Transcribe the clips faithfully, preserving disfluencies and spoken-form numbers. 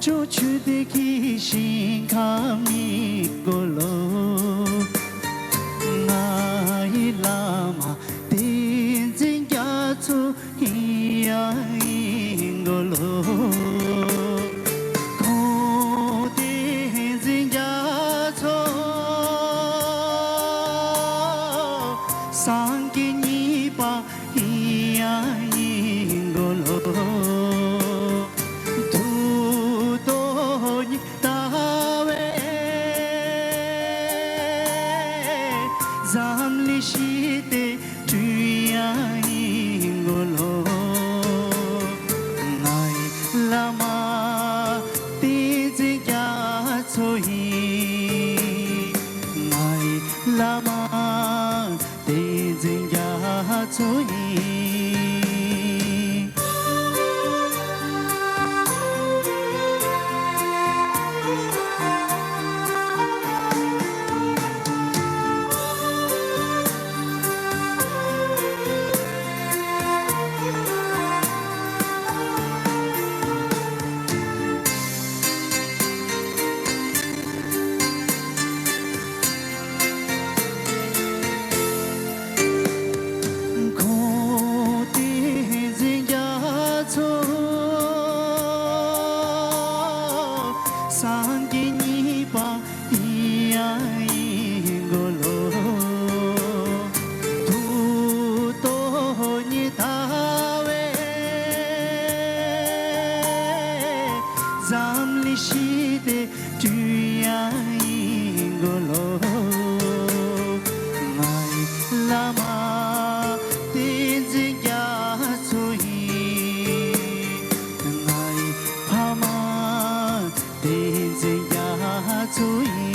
ཆོས་ཆོས་དེ་ཁྱི་ཞིང་ཁ་མི་གོ་ལོ། ང་ཡི་བླ་མ་བསྟན་འཛིན་རྒྱ་མཚོ་ཡིན་ཡང་ཡིན་གོ་ལོ། ཁོང་བསྟན་འཛིན་རྒྱ་མཚོ་སངས་རྒྱས་གཉིས་པ་ཡིན་ཡང་ཡིན་གོ་ལོ། ཐུགས་རྡོ་རྗེ་ལྟ་བུའི་འཛམ་གླིང་ཞི་བདེ་སྐྲུན་ཡང་ཡིན་གོ་ལོ། ང་ཡི་བླ་མ་བསྟན་འཛིན་རྒྱ་མཚོ་ཡིན། ང་ཡི་བླ་མ་བསྟན་འཛིན་རྒྱ་མཚོ་ཡིན། ཁོང་བསྟན་འཛིན་རྒྱ་མཚོ་སངས་རྒྱས་གཉིས་པ་ཡིན་ཡང་ཡིན་གོ་ལོ། ཐུགས་རྡོ་རྗེ་ལྟ་བུའི་འཛམ་གླིང་ཞི་བདེ་སྐྲུན་ཡང་ཡིན་གོ་ལོ། ང་ཡི་བླ་མ་བསྟན་འཛིན་རྒྱ་མཚོ་ཡིན། ང་ཡི་ཕ་མ་བསྟན་འཛིན་རྒྱ་མཚོ་ཡིན།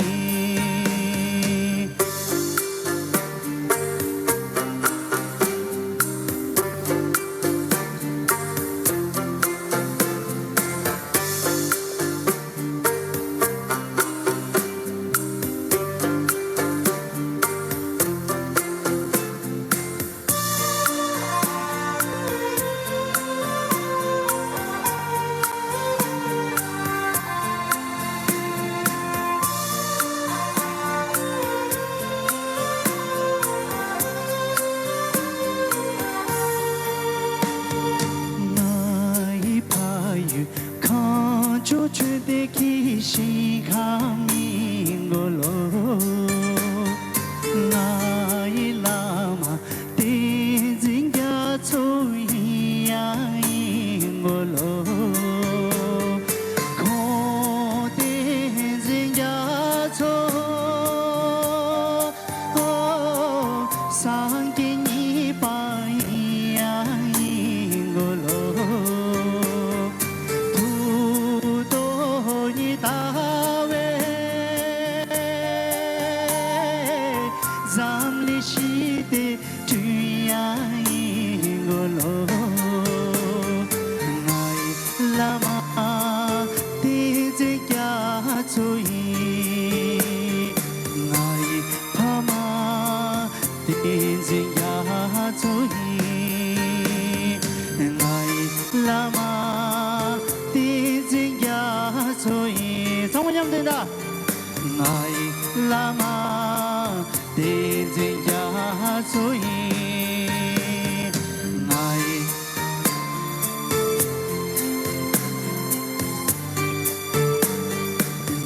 ང་ཡི་ཕ་ཡུལ་གངས་ལྗོངས་ཆོས་སྡེ་གི་ཞིང་ཁམས་ཡིན་གོ་ལོ། ང་ཡི་བླ་མ་བསྟན་འཛིན་རྒྱ་མཚོ་ཡིན་ཡང་ཡིན་གོ་ལོ། ཁོང་བསྟན་འཛིན་རྒྱ་མཚོ་སངས་རྒྱས་གཉིས་པ་ཡིན་ཡང་ཡིན་གོ་ལོ། ཐུགས་རྡོ་རྗེ་ལྟ་བུའི་འཛམ་གླིང་ཞི་བདེ་སྐྲུན་ཡང་ཡིན་གོ་ལོ། ང་ཡི་བླ་མ་བསྟན་འཛིན་རྒྱ་མཚོ་ཡིན། ང་ཡི་ཕ་མ་བསྟན་འཛིན་རྒྱ་མཚོ་ཡིན། ང་ཡི་བླ་མ་བསྟན་འཛིན་རྒྱ་མཚོ་ཡིན། ཚང་མ་མཉམ་དུ་ཡིན་ད། ང་ཡི་བླ་མ་བསྟན་འཛིན་རྒྱ་མཚོ་ཡིན། ང་ཡི་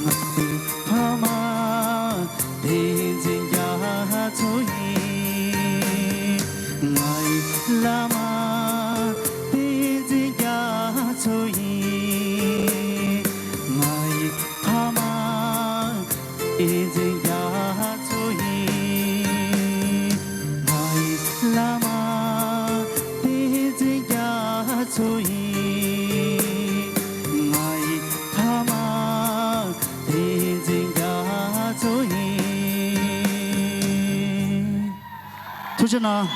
ང་ཡི་ཕ་མ་བསྟན་འཛིན་རྒྱ་མཚོ་ཡིན། ང་ཡི་བླ་མ་བསྟན་འཛིན་རྒྱ་མཚོ་ཡིན། ང་ཡི་ཕ་མ་བསྟན་འཛིན་རྒྱ་མཚོ་ཡིན། ང་ཡི་བླ་མ་བསྟན་འཛིན་རྒྱ་མཚོ་ཡིན། ང་ཡི་ཕ་མ་བསྟན་འཛིན་རྒྱ་མཚོ་ཡིན། ཐུགས་རྗེ་གནང་།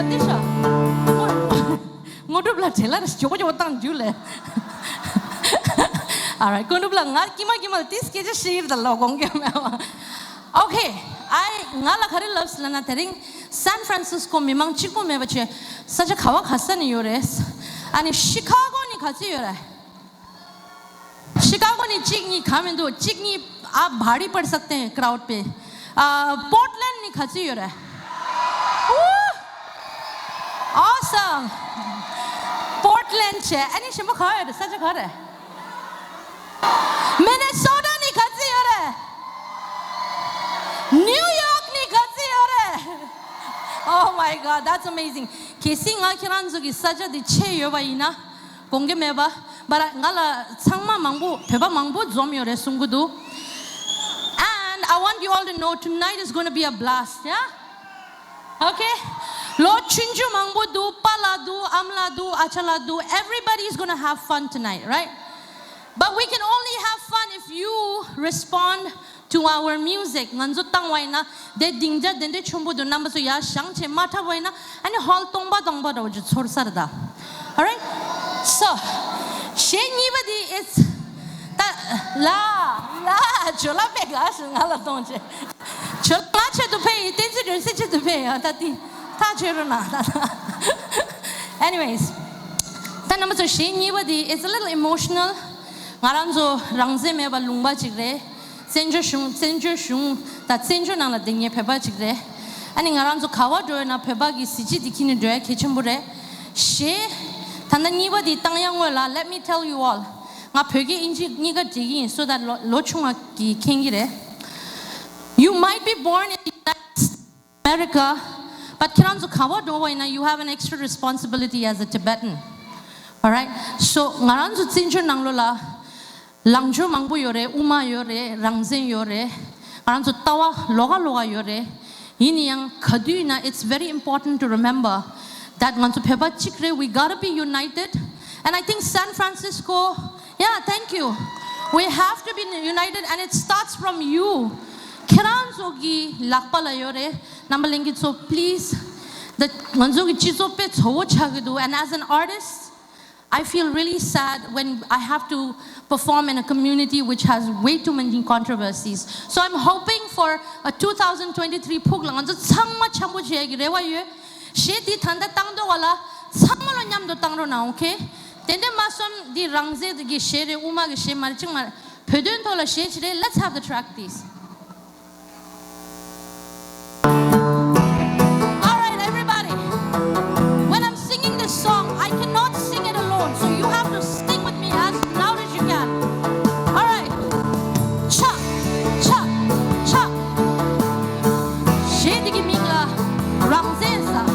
ཏི་ཤ། དངོས་གྲུབ་ལ་བྲེལ་ལ་རེ་ཞོག་ཞོག་བཏང་རྒྱུ་ལས། Alright, དངོས་གྲུབ་ལ་ང་ཀྱི་མ་ཀྱི་མ་ཏི་སྐད་ཆ་བཤད་ཡིར་ད་ལོ་དགོངས་ཀྱི་མེད་པ། Okay, I ང་ལ་ག་རེ་ལབས་ལབ་ན་དེ་རིང་San Francisco མི་མང་གཅིག་པོ་མེད་པ་བྱས་ས་ཆ་ག་བ་ག་ས་ནས་ཡོད་རེད། ཨ་ནི་ཤི་ཁ་གོ་ནི་ག་ཚོད་ཡོད་རེད། ཤི་ཁ་གོ་ནི་གཅིག་གཉིས་ག་མི་འདུག་གཅིག་གཉིས། आप भारी पड़ सकते हैं क्राउड पे। पोर्टलैंड ནི་ག་ཚོད་ཡོད་རེད། Awesome. Portland བྱས་ཨ་ནི་གཞན་པ་ག་ཡོད་རེད། ས་ཆ་ག་རེད། Minnesota ནི་ག་ཚོད་ཡོད་རེད། New York ནི་ག་ཚོད་ཡོད་རེད། Oh my God, that's amazing. གལ་སྲིད་ང་ཁྱེད་རང་ཚོ་གི་ས་ཆ་འདི་ཆེ་ཡོད་པ་ཡིན་ན། དགོངས་ཀྱི་མེད་པ། བར་ང་ལ་ཚང་མ་མང་པོ་བོད་པ་མང་པོ་འཛོམས་ཡོད་རེད་གསུང་གི་འདུག And I want you all to know tonight is going to be a blast, yeah? Okay? ལོ་ཆུང་ཆུང་མང་པོ་འདུག་པཱ་ལགས་འདུག་ཨ་མ་ལགས་འདུག་ཨ་ཅག་ལགས་འདུག Everybody is going to have fun tonight, right? But we can only have fun if you respond to our music. ང་ཚོ་བཏང་བ་ཡིན་ན་དེ་སྡིངས་ཆ་དེ་འདྲ་ཆེན་པོ་འདུག་རྣམ་པ་ཚོ་ཡར་བཞེངས་བྱས་མ་འཁྲབ་པ་ཡིན་ན་ཨ་ནི་ཧོལ་སྟོང་པ་སྟོང་པ་འདྲ་བོ་ཅིག་ཚོར་ས་རེད་ད། Alright? So, གཞས་གཉིས་པ་དེ་is ད་ལ་ལ་ཇོ་ལ་པེ་ག་ཞིག་ང་ལ་གཏོང་བྱས། ཇོ་ལ་ང་ཆེད་དུ་ཕེབས་ཡིན། བསྟན་འཛིན་སྒྲོན་གསལ་ཆེད་དུ་ཕེབས་ཡིན། ད་དེ་ཐག་ཆོད་རོགས་གནང་ད། Anyways, ད་རྣམ་པ་ཚོ་གཞས་གཉིས་པ་དེ is a little emotional. ང་རང་ཚོ་རང་བཙན་མེད་པ་ལུང་པ་ཅིག་རེད། བཙན་བྱོལ་གཞུང་བཙན་བྱོལ་གཞུང་དང་བཙན་བྱོལ་ནང་ལ་བསྡད་མཁན་བོད་པ་ཅིག་རེད། ཨ་ནི་ང་རང་ཚོ་ག་བ་འགྲོ་ཡོད་ན་བོད་པ་གི་གཟི་བརྗིད་དེ་འཁྱེར་ནས་འགྲོ་ཡ་གལ་ཆེན་པོ་རེད། གཞས་ད་ལྟ་གཉིས་པ་དེ་བཏང་ཡ་སྔོན་ལ། Let me tell you all. ང་བོད་སྐད་དབྱིན་ཇི་གཉིས་ཀ་འབྲི་གི་ཡིན། So that ལོ་ལོ་ཆུང་བ་གིས་མཁྱེན་གྱི་རེད། You might be born in the United States, America, but ཁྱེད་རང་ཚོ་ག་བ་འགྲོ་བ་ཡིན་ན། You have an extra responsibility as a Tibetan. Alright? So ང་རང་ཚོ་བཙན་བྱོལ་ནང་ལོགས་ལ་ལངས་ཕྱོགས་མང་པོ་ཡོད་རེད། དབུ་མ་ཡོད་རེད། རང་བཙན་ཡོད་རེད། ང་རང་ཚོ་ལྟ་བ་ལོགས་ཀ་ལོགས་ཀ་ཡོད་རེད། ཡིན་ན་ཡང་ག་དུས་ཡིན་ན། it's very important to remember that ང་ཚོ་བོད་པ་གཅིག་རེད། We gotta be united. And I think San Francisco, yeah, thank you. We have to be united and it starts from you. ཁྱེད་རང་ཚོ་གི་ལག་པ་ལ་ཡོད་རེད། རྣམ་པ་ལྷན་རྒྱས་ཚོ། Please, the ང་ཚོ་གི་སྤྱི་ཚོགས་དཔེ་ཚོ་བོ་ཆགས་ཀྱི་འདུག And as an artist, I feel really sad when I have to perform in a community which has way too many controversies. So I'm hoping for a two thousand twenty-three ཕུགས་ལ་ང་ཚོ་ཚང་མ་འཆམ་པོ་བྱེད་ཡ་གི་རེ་བ་ཡོད། གཞས་འདི་ད་ལྟ་བཏང་འདུག་ག་ལ། ཚང་མ་ལ་མཉམ་དུ་བཏང་རོགས་གནང་། Okay? དེ་འདྲ་མ་སོང་འདི་རང་བཙན་གྱི་གཞས་རེད། དབུ་མ་གི་གཞས་མ་རེད། གཅིག་མ་རེད། བོད་དོན་ཐོག་ལ་གཞས་ཅིག་རེད། Let's have the track, please. All right, everybody. When I'm singing this song, I cannot sing it alone. So you have to sing with me as loud as you can. All right. Cha, cha, cha. གཞས་འདི་གི་མིང་ལ་རང་བཙན་ཟེར།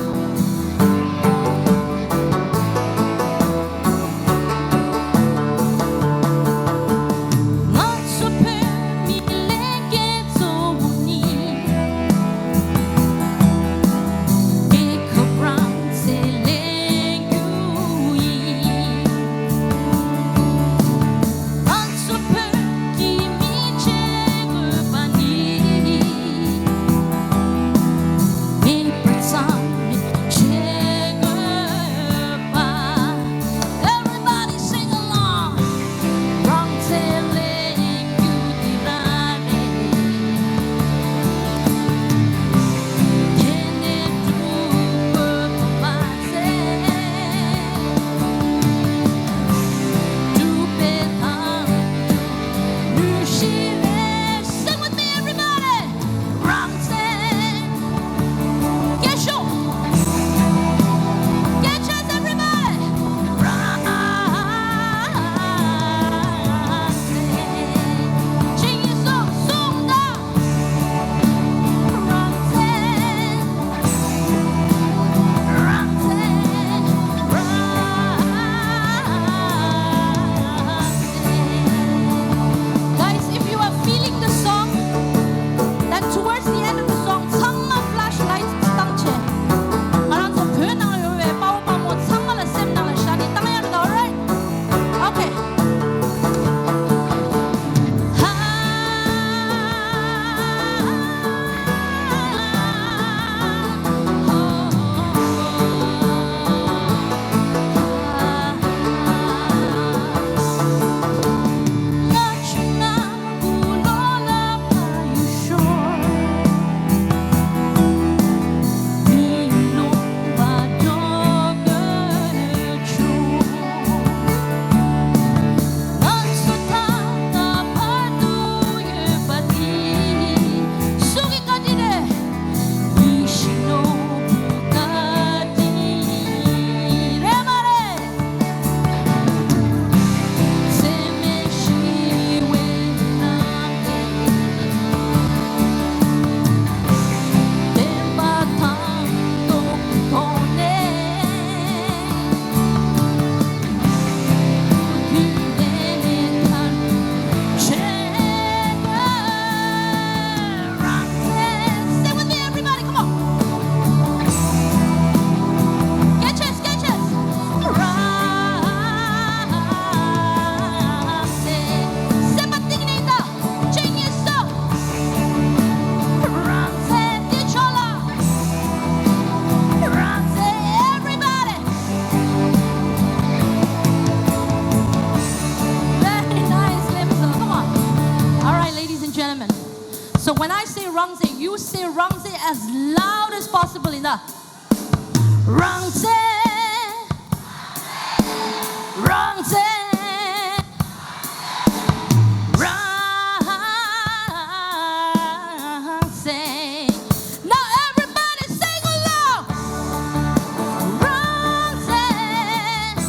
say རང་བཙན as loud as possible ཡིན་ད། རང་བཙན། རང་བཙན། རང་བཙན། Now everybody sing along. རང་བཙན།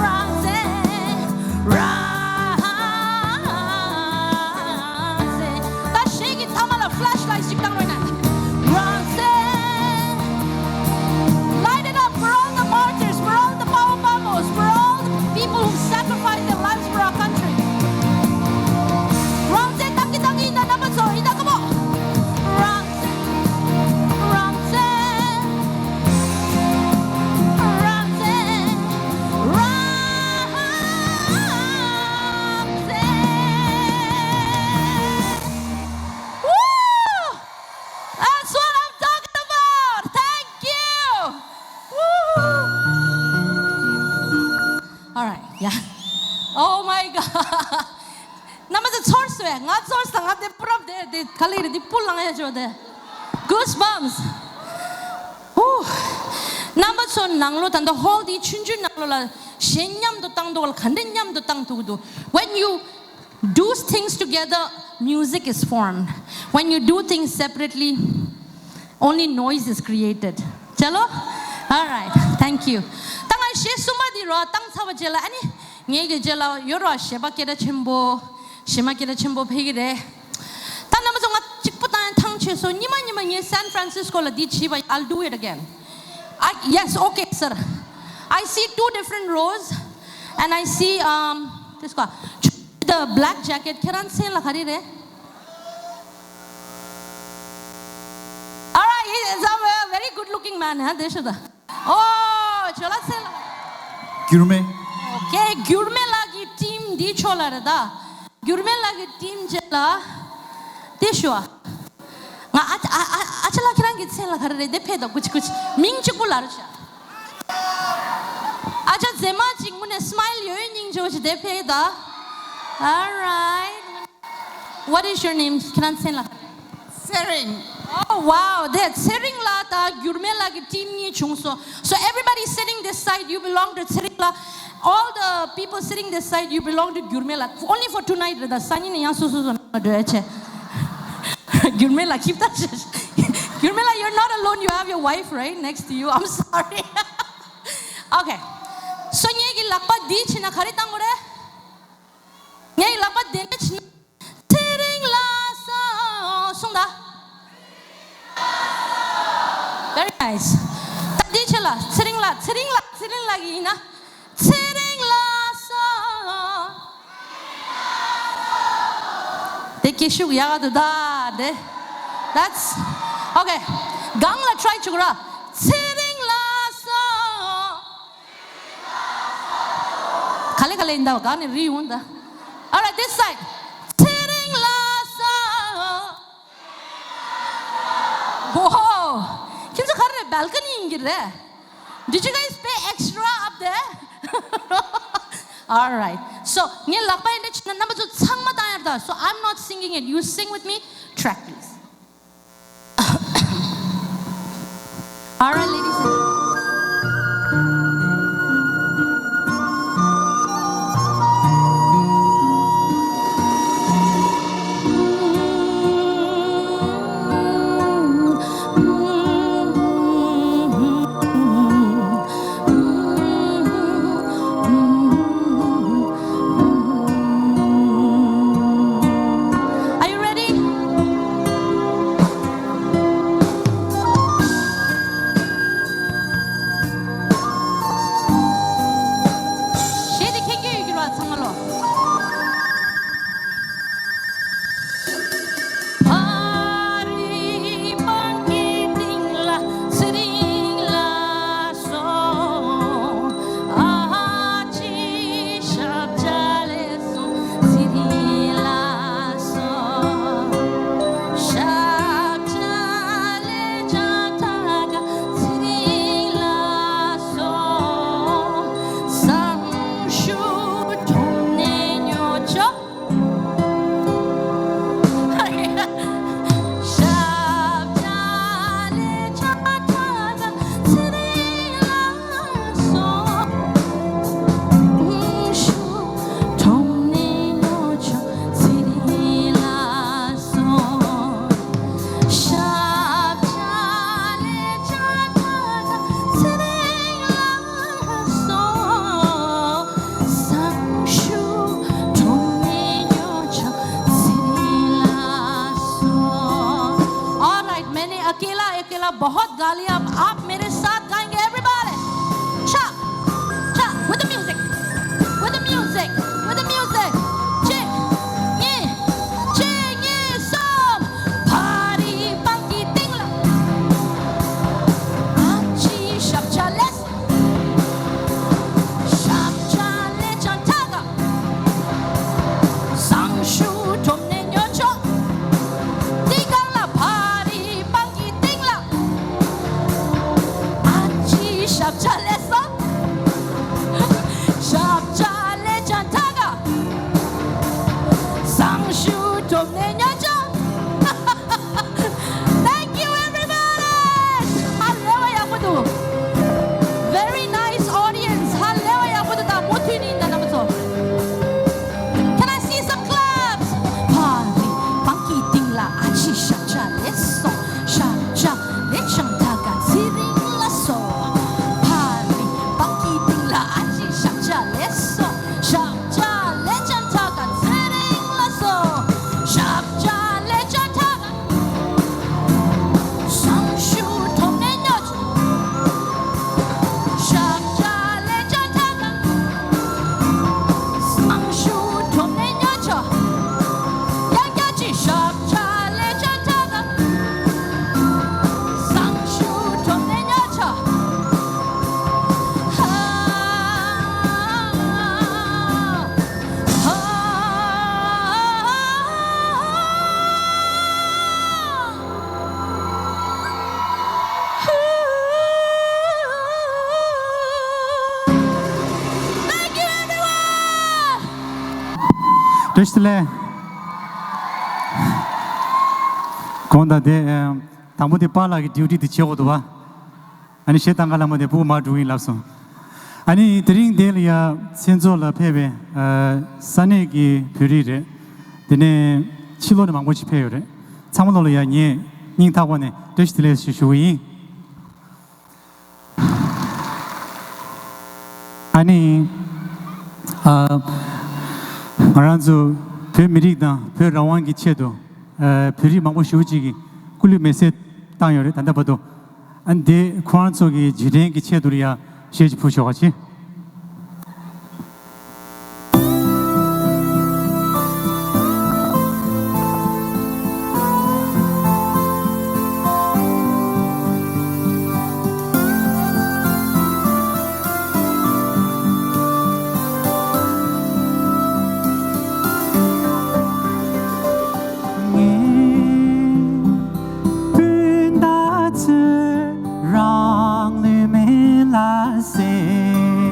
རང་བཙན། རང་བཙན། ད་གཞས་ཀྱི་ཐ་མ་ལ་flashlight ཞིག་བཏང་རོགས་གནང་། རང་བཙན། Light it up for all the martyrs, for all the Pawo Pawos, for all the people who sacrificed their lives for our country. རང་བཙན། བཏང་གི་བཏང་གི་ཡིན་ད། རྣམ་པ་ཚོ་ཡིན་ད། Come on. རང་བཙན། རང་བཙན། རང་བཙན། རང་བཙན། Woo! That's what I'm talking about. Thank you. Woo! All right, yeah. Oh my God. རྣམ་པ་ཚོ་ཚོར་སོང་ངས། ང་ཚོར་སོང་། ང་དེ་པུ་རབ་དེ་དེ་ག་ལེ་རེད། དེ་པུ་ལང་ཡ་ཅོ་དེ། Goosebumps. Woo. རྣམ་པ་ཚོ་ནང་ལོགས་ད་ལྟ་ཧོལ་དེའི་ཆུང་ཆུང་ནང་ལོགས་ལ་གཞས་མཉམ་དུ་བཏང་འདུག་ག་ག་འདྲ་མཉམ་དུ་བཏང་ཐུབ་འདུག When you do things together, music is formed. When you do things separately, only noise is created. ཅལ་ལོ། All right. Thank you. ད་ང་གཞས་གསུམ་པ་འདི་རོ་བཏང་ཚར་བ་རྗེས་ལ། ཨ་ནི་ངེད་ཀྱི་རྗེས་ལ་ཡོད་རོ་གཞས་པ་སྐད་གྲགས་ཆེན་པོ། གཞས་མ་སྐད་གྲགས་ཆེན་པོ་ཕེབས་ཀྱི་རེད། ད་རྣམ་པ་ཚོ་ང་གཅིག་པུ་བཏང་ཡ་ཐང་ཆད་སོང་། ཉི་མ་ཉི་མ་ངས་San Francisco ལ་འདི་བྱས་པ། I'll do it again. I, yes, okay, sir. I see two different rows, and I see, um, this guy, the black jacket. ཁྱེད་རང་མཚན་ལ་ག་རེ་རེད། All right, he is a very good looking man, huh? དེ་ཤོད་ད། ཨོ། ཁྱོད་ལ་མཚན་ལ། འགྱུར་མེད། Okay, འགྱུར་མེད་ལགས་ཀྱི་team འདི་ཕྱོགས་ལ་རེད་ད། འགྱུར་མེད་ལགས་ཀྱི་team རྗེས་ལ། དེ་ཤོད་ཨ། ང་ཨ་ཨ་ཨ་ཨ་ཅག་ལགས་ཁྱེད་རང་གི་མཚན་ལ་ག་རེ་རེད། དེ་ཕེབས་དང་། ཀུ་ཅི་ཀུ་ཅི། མིང་གཅིག་པོ་ལབ་རོགས་བྱ། ཨ་ཅག་མཛེས་མ་གཅིག་དངོས་གནས་smile ཡོད་སྙིང་རྗེ་པོ་ཞིག་དེ་ཕེབས་དང་། All right. What is your name? ཁྱེད་རང་མཚན་ལ། ཚེ་རིང་། Oh wow, དེ་ཚེ་རིང་ལགས་དང་འགྱུར་མེད་ལགས་ཀྱི་team གཉིས་བྱུང་སོང་། So everybody sitting this side, you belong to ཚེ་རིང་ལགས། All the people sitting this side, you belong to འགྱུར་མེད་ལགས། Only for tonight རེད་ད། སང་ཉིན་ནས་ཡང་སོ་སོ་སོ་ནང་འགྲོ་ཡ་བྱས། འགྱུར་མེད་ལགས་keep that shit. འགྱུར་མེད་ལགས། You're not alone, you have your wife right next to you. I'm sorry. Okay. So ངེད་ཀྱི་ལག་པ་འདི་བྱས་ན་ག་རེ་བཏང་དགོས་རེད། ངའི་ལག་པ་དེ་འདྲ་བྱས་ན། ཚེ་རིང་ལ་སོ་གསུངས་དང་། Very nice. ད་འདི་བྱས་ལ། ཚེ་རིང་ལ། ཚེ་རིང་ལ། ཚེ་རིང་ལ་ཡིན་ན། ཚེ་རིང་ལ་སོ། དེ་སྐད་ཤུགས་ཡག་ག་འདུག་ད་དེ། That's okay. སྒང་ལ་try བྱུག་ར། ཚེ་རིང་ལ་སོ། ག་ལེ་ག་ལེ་ཡིན་ད། ག་ནས་རི་ཡོང་ད། All right, this side. ཚེ་རིང་ལ་སོ། Wow. ཁྱེད་ཚོ་ག་རེ་རེད། Balcony ཡིན་གྱི་རེད། Did you guys pay extra up there? All right. So ངའི་ལག་པ་འདི་འདྲ་བྱས་ན་རྣམ་པ་ཚོ་ཚང་མ་བཏང་ཡ་རེད་ད། So I'm not singing it. You sing with me. Track, please. All right, ladies and Are you ready? अकेला अकेला बहुत गालियां। आप मेरे साथ गाएंगे, everybody। छा, छा, with the music, with the music, with the music। གཅིག་གཉིས། གཅིག་གཉིས། གསུམ། ཕ་རི་པང་གི་སྟེང་ལ། ཨ་ཅི་ཞབས་ཆ་ལེས། ཞབས་ཆ་ལེ་ཅང་ཐ་ག། སང་ཞུ་གྲོམ་ནེ་ཉོ་ཆོ། ཏི་གང་ལ་ཕ་རི་པང་གི་སྟེང་ལ། ཨ་ཅི་ཞབས་ཆ་ལེ་སོ། ཞབས་ཆ་ལེ་ཅང་ཐ་ག། སང་ཞུ་གྲོམ་ནེ་ཉོ་ཆོ། Thank you, everybody. ཧ་ལས་པ་ཡག་པོ་འདུག Very nice audience. ཧ་ལས་པ་ཡག་པོ་འདུག་ད་མུ་མཐུད་ནས་ཡིན་ད་རྣམ་པ་ཚོ། Can I see some claps? ཕ་རི་པང་གི་སྟེང་ལ་ཨ་ཅི་ཞབས་ཆ་ལེ་སོ། ཞབས་ཆ་ལེ་ཅང་ཐ་ག་ཚེ་རིང་ལ་སོ། ཕ་རི་པང་གི་སྟེང་ལ་ཨ་ཅི་ཞབས་ཆ་ལེ་སོ། ཞབས་ཆ་ལེ་ཅང་ཐ་ག་ཚེ་རིང་ལ་སོ། ཞབས་ཆ་ལེ་ཅང་ཐ་ག། སང་ཞུ་གྲོམ་ནེ་ཉོ་ཆོ། ཞབས་ཆ་ལེ་ཅང་ཐ་ག། སང་ཞུ་གྲོམ་ནེ་ཉོ་ཆོ། ཡང་བསྐྱར་ཅིག་ཞབས་ཆ་ལེ་ཅང་ཐ་ག། སང་ཞུ་གྲོམ་ནེ་ཉོ་ཆོ། ཧ། Thank you, everyone. བཀྲ་ཤིས་བདེ་ལེགས། གོང་དང་དེ། ཨ། དང་པོ་དེ་པཱ་ལགས་ཀྱི་ཌིའུ་ཊི་དེ་བྱེད་དགོས་འདུག་བ། ཨ་ནི་གཞས་བཏང་ག་ལ་མ་དེ་སྤུ་གུ་མར་འགྲོ་གི་ཡིན་ལབ་སོང་། ཨ་ནི་དེ་རིང་དེ་ལ་ཡ་མཚན་ཚོགས་ལ་ཕེབས་པའི་ཨ་ས་གནས་ཀྱི་བོད་རིགས་རེད། དེ་ནས་ཕྱི་ལོགས་ནས་མང་པོ་ཞིག་ཕེབས་ཡོད་རེད། ཚང་མ་ལོ་ལ་ཡ་ངས་སྙིང་ཐག་པ་ནས་བཀྲ་ཤིས་བདེ་ལེགས་ཞེས་ཞུ་གི་ཡིན། ཨ་ནི། ཨ། ང་རང་ཚོ་བོད་མི་རིགས་དང་བོད་རང་དབང་གི་ཆེད་དུ། ཨ། བོད་རིགས་མང་པོ་ཞེ་པོ་ཅིག་གིས་སྐུ་ལུས་མེ་སྲེག་བཏང་ཡོད་རེད་ད་ལྟ་བར་དུ། ཨ་ནི་དེ་ཁོ་རང་ཚོ་གི་རྗེས་དྲན་གྱི་ཆེད་དུ་ཡ་གཞས་ཅིག་ཕུལ་ཆོག་ག་བྱེད། སྤུན་ཟླ་ཚོས་རང་ལུས་མེ་ལ་བསྲེགས།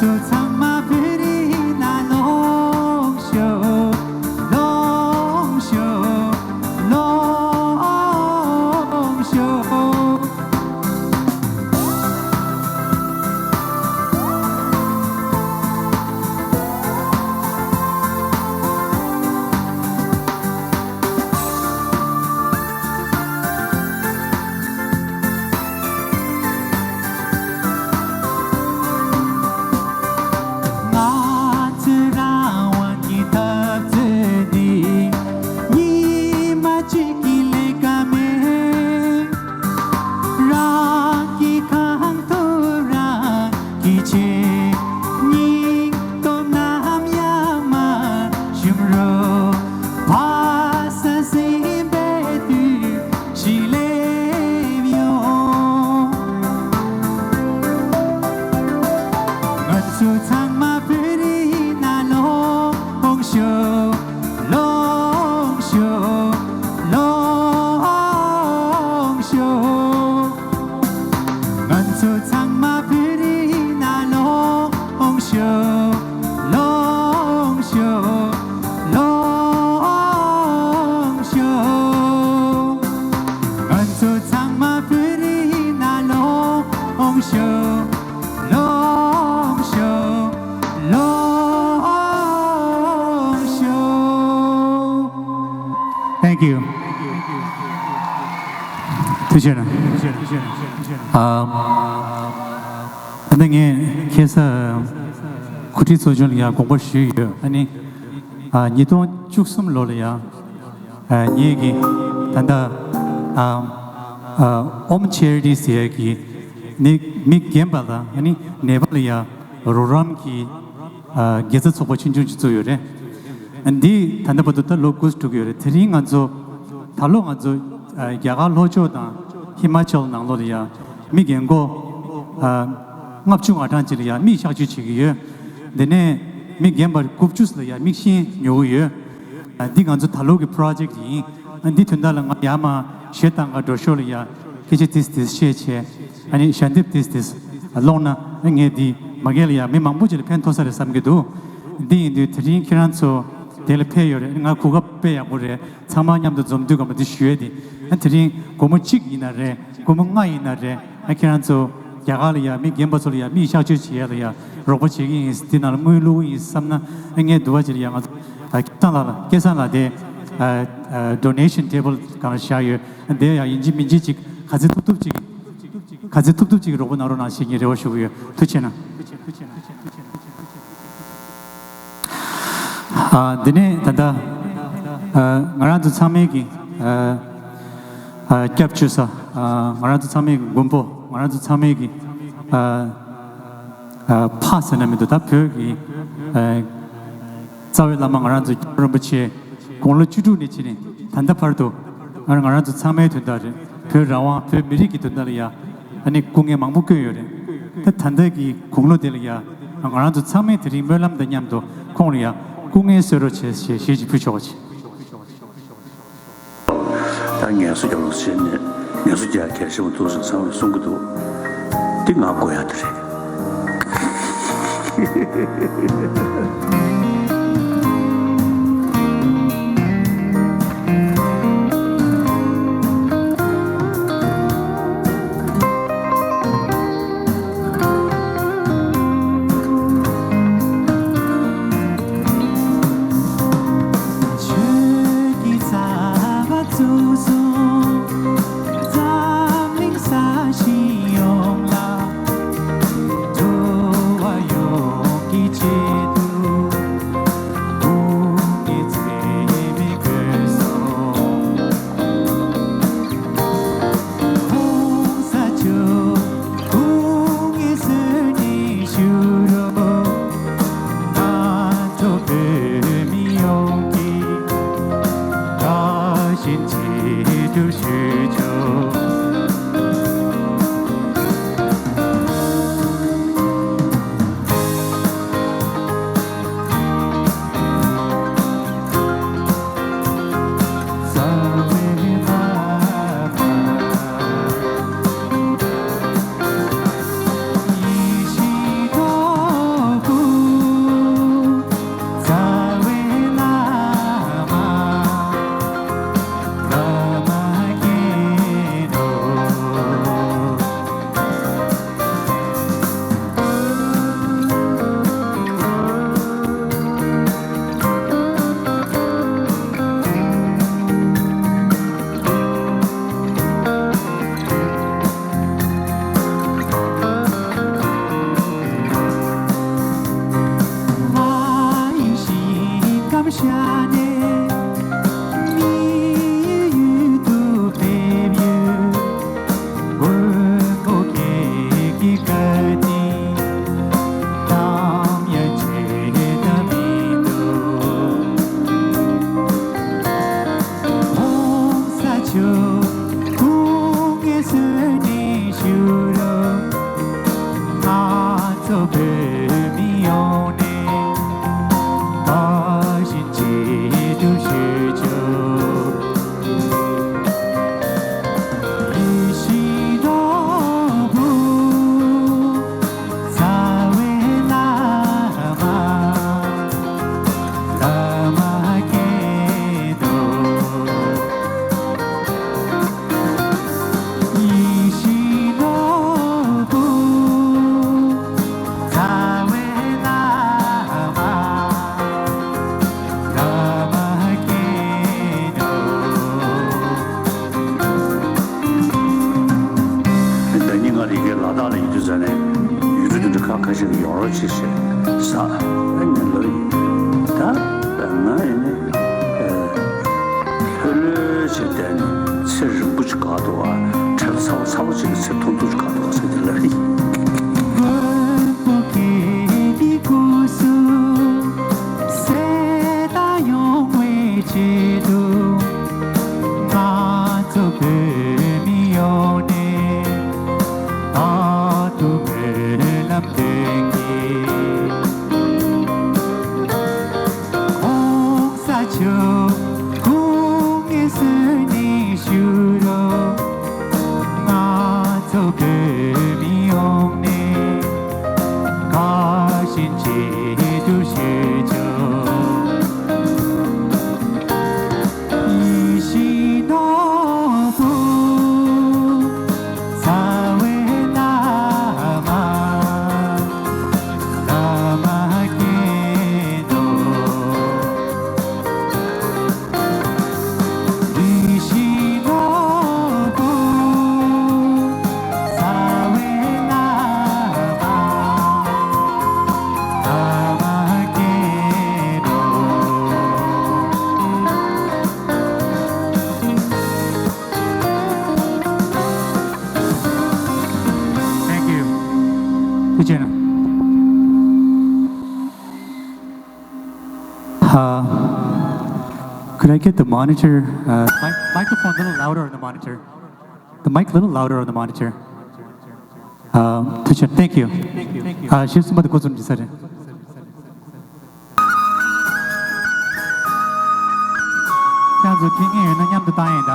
ཚོ་ཚང་མ་བོད་རིགས་ནང་ལོངས་ཤོག། ལོངས་ཤོག། ལོངས་ཤོག། ང་ཚོའི་རང་དབང་གི་འཐབ་རྩོད་འདི་ཉི་མ་གཅིག་གི་ལས་ཀ་མིན། རང་གི་ཁང་དུ་རང་གི་ཆེད། སྙིང་སྟོབས་ནམ་ཡང་མ་ཞུམ་རོགས། ཕ་ས་སྲིད་པའི་དུས་ཤིག་སླེབས་ཡོང་། ང་ཚོ་ཚང་མ་བོད་རིགས་ནང་ལོངས་ཤོག། ལོངས་ཤོག། ལོངས་ཤོག། ང་ཚོ་ཚང་མ་བོད་རིགས་ནང་ལོངས་ཤོག། ལོངས་ཤོག། ལོངས་ཤོག། ང་ཚོ་ཚང་མ་བོད་རིགས་ནང་ལོངས་ཤོག། ལོངས་ཤོག། ལོངས་ཤོག། Thank you. ཐུགས་རྗེ་གནང་། ཨ། ད་ནི་ངས་ཁ་སང་གོ་སྒྲིག་ཚོགས་ཆུང་ལ་ཡང་དགོངས་པ་ཞུས་ཡོད། ཨ་ནི། ཨ། ཉིས་སྟོང་བཅུ་གསུམ་ལོ་ལ་ཡང་། ཨ། ངེད་ཀྱི་ད་ལྟ། ཨ། ཨ། ཨོམ་ཆེ་རི་ཊི་ཟེར་ཡག་གི་ནི་མི་རྒན་པ་དང་ཨ་ནི་ནད་པ་ལ་ཡང་རོགས་རམ་གྱི། ཨ། དགེ་རྩ་ཚོགས་པ་ཆུང་ཆུང་ཅིག་བཙུགས་ཡོད་རེད། འདི་ད་ལྟ་བར་དུ་ད་ལོ་དགུ་འགྲོ་གི་ཡོད་རེད། དེ་རིང་ང་ཚོ་ད་ལོ་ང་ཚོ། ཨ། རྒྱ་གར་ལྷོ་ཕྱོགས་དང་ཧི་མ་ཅལ་ནང་ལོགས་ལ་ཡང་མི་རྒན་གོག་ཨ། ལྔ་བཅུ་ང་གྲངས་ཅིག་ལ་ཡང་མིག་གཤག་བཅོས་བྱེད་ཀྱི་ཡོད། དེ་ནས་མི་རྒན་པ་དགུ་བཅུ་ལ་ཡང་མིག་ཤེལ་ཉོ་གི་ཡོད། ཨ། འདི་ང་ཚོ་ད་ལོ་གི་པོ་རོ་ཇེཀ་ཡིན། ཨ། འདི་དོན་དག་ལ་ང་ཡར་མར་གཞས་གཏོང་ག་འགྲོ་ཞོར་ལ་ཡང་སྐད་ཆ་ཏིས་ཏིས་བཤད་བྱས། ཨ་ནི་ཞལ་འདེབས་ཏིས་ཏིས་སློང་ན་ངས་འདི་མ་གི་ལ་ཡང་མི་མང་པོ་ཅིག་ལ་ཕན་ཐོགས་ས་རེད་བསམ་གྱི་འདུག་འདི་ཡིན་དུས་དེ་རིང་ཁྱེད་རང་ཚོ་དེ་ལ་ཕེབས་ཡོད་རེད། ང་གོ་སྐབས་དཔེ་ཡག་པོ་རེད། ཚང་མ་མཉམ་དུ་འཛོམས་དུས་སྒང་མ་འདི་ཞུ་ཡས་དེ། ཨ། དེ་རིང་སྒོར་མོ་གཅིག་ཡིན་ན་རེད། སྒོར་མོ་ལྔ་ཡིན་ན་རེད། ཨ། ཁྱེད་རང་ཚོ་རྒྱ་གར་ལ་ཡ་མི་རྒན་པ་ཚོ་ལ་ཡ་མིག་གཤག་བཅོས་བྱེད་ཡ་ལ་ཡ་རོགས་པ་བྱེད་ཀྱི་ཡིན། འདི་ནང་ལ་དངུལ་བླུག་གི་ཡིན་བསམ་ན། ཨ། ངས་འདུག་པ་ཅིག་ལ་ཡ་ང་ཚོ། ཨ། སྐལ་བཟང་ལགས་ལ། སྐལ་བཟང་ལགས་དེ། ཨ། ཨ། ཌོ་ནེ་ཤན་ཊེ་བལ་སྒང་ལ་བཞག་ཡོད། དེ་ཡ་ཡིན་གཅིག་མིན་གཅིག་ཅིག་ག་ཚོད་ཐུབ་ཐུབ་ཅིག་ག་ཚོད་ཐུབ་ཐུབ་ཅིག་རོགས་པ་གནང་རོགས་གནང་ཞེས་ངས་རེ་བ་ཞུ་གི་ཡོད། ཐུགས་རྗེ་གནང་། ཨ། འདི་ནས་ད་ལྟ། ཨ། ང་རང་ཚོ་ཚང་མའི་གི། ཨ། ཨ། སྐྱབས་བཅོལ་ས། ཨ། ང་རང་ཚོ་ཚང་མའི་གི་མགོན་པོ། ང་རང་ཚོ་ཚང་མའི་གི། ཨ། ཨ། ཕ་ཟེར་ན་མི་འདུག་ད་བོད་ཀྱི། ཨ། རྩ་བའི་བླ་མ་ང་རང་ཚོ་རྒྱལ་བ་རིན་པོ་ཆེ་དགུང་ལོ་བཅུ་དྲུག་ནས་བྱས་ནས་ད་ལྟ་བར་དུ། ང་ང་རང་ཚོ་ཚང་མའི་དོན་དག་རེད། བོད་རང་དབང་། བོད་མི་རིགས་ཀྱི་དོན་དག་ལ་ཡ། ཨ་ནི་སྐུ་ངལ་མང་པོ་བསྐྱོན་ཡོད་རེད། ད་ད་ལྟ་གི་དགུང་ལོ་དེ་ལ་ཡ། ང་རང་ཚོ་ཚང་མས་དེ་རིང་སྨོན་ལམ་དང་མཉམ་དུ་ཁོང་ལ་ཡ་སྐུ་ངལ་གསོ་རོགས་བྱེད་ཞེས་གཞས་ཅིག་ཕུལ་ཆོག་པ་བྱེད། ད་ངལ་གསོ་རྒྱག་རོགས་བྱས་ནས་ངལ་གསོ་རྒྱག་གལ་ཆེན་པོ་འདུག་ཟེར་ཚང་མས་གསུང་གི་འདུག་འདི་ང་དགོས་ཡ་དེ་རེད། ཆོས་ཀྱི་རྩ་བ་བཙུགས་སོང་། འཛམ་གླིང་ས་གཞི་ཡོངས་ལ། འགྲོ་བ་ཡོངས་ཀྱི་ཆེད་དུ། མི་ཡོང་ནས་བཀའ་བཞིན་བྱེད་དུ་ཞུ་ཆོག་ཡིད་བཞིན་ནོར་བུ་རྩ་བའི་བླ་མ། བླ་མ་མཁྱེན་ནོ། ཡིད་བཞིན་ནོར་བུ་རྩ་བའི་བླ་མ། བླ་མ་མཁྱེན་ནོ། ཟླ་ཉིན་ང་རིག་གི་ལ་དྭགས་ལ་ཡོད་དུས་ཙ་ནས་ཡུལ་གྲུ་འདི་འདྲ་ཁག་ཁ་ཤས་ཀྱི་ཡོང་རོགས་བྱེད་ཞེས་ཟེར་ནས་ལབ་ཡིན། ད་ང་ཡིན་ནས་ལྷོད་ལྷོད་བྱས་བསྡད་ནས་ཚེ་རིང་པོ་ཅིག་འགོར་འདུག་བ། བྲེལ་ཚ་བ་ཚ་བོ་ཅིག་གི་ཚེ་ཐུང་ཐུང་ཅིག་འགོར་འདུག་བ་ཟེར་ཏེ་ལབ་ཡིན། མགོན་པོ་མཁྱེན་པའི་སྐུ་གཟུགས་གསལ་དག་ཡོང་བའི་ཆེད་དུ། ང་ཚོ་བོད་མི་ཡོངས་ནས་ད་དུང་སྨོན་ལམ་འདོན་གྱིས། ༸གོང་ས་མཆོག་སྐུ་ངལ་གསོས་ནས་བཞུགས་རོགས། ང་ཚོ་བོད་མི་ཡོངས་ནས་བཀའ་བཞིན་བྱེད་དུ་ཞུ་ཆོག་ཡིད་བཞིན་ནོར་བུ་རྩ་བའི་བླ་མ། བླ་མ་མཁྱེན་ནོ། ཡིད་བཞིན་ནོར་བུ་རྩ་བའི་བླ་མ། བླ་མ་མཁྱེན་ནོ། Thank you. ཐུགས་རྗེ་གནང་། Uh, could I get the monitor, uh, mic- microphone a little louder on the monitor? The mic a little louder on the monitor. Uh, ཐུགས་རྗེ་གནང་། Thank you. Uh, ཞེས་གསུངས་པ་དེ་འགོ་རྩོམ་བྱེད་ས་རེད། ཁྱེད་ཚོ་མཁྱེན་མཁན་ཡོད་ན་མཉམ་དུ་བཏང་ཡིན་ད།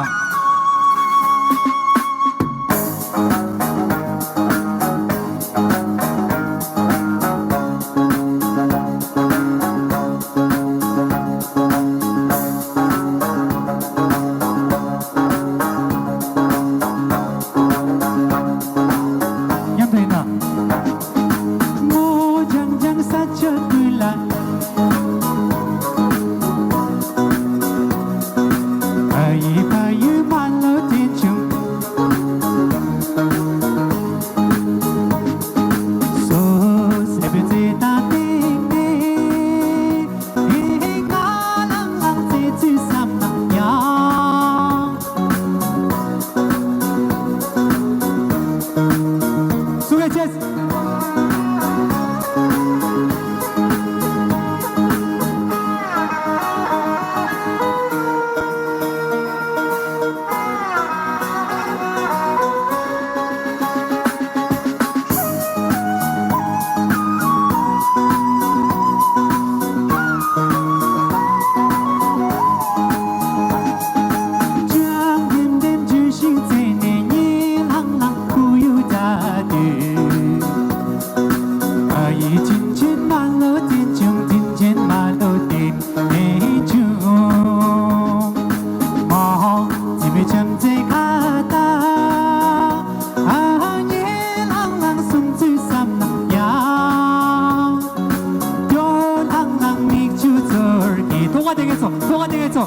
མཉམ་དུ་ཡིན་ད། ཐོག་ཁ་དེ་ངས་ཚོ། ཐོག་ཁ་དེ་ངས་ཚོ།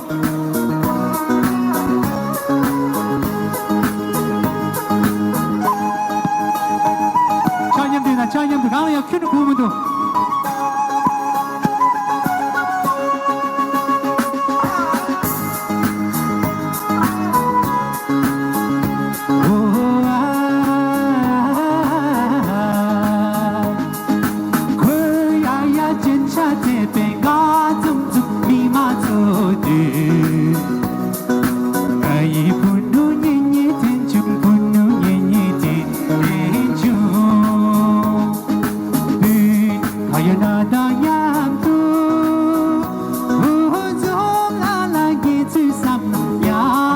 ཕྱག་མཉམ་དུ་ཡིན་ན་ཕྱག་མཉམ་དུ། གང་ལ་ཡང་ཁྱོན་ནས་གོ་མི་འདུག་ཡོད་ན་དང་མཉམ་དུ། འུ་ཚོ་ལ་ལ་དགེ་ཚུལ་བསམ་ན་ཡང་།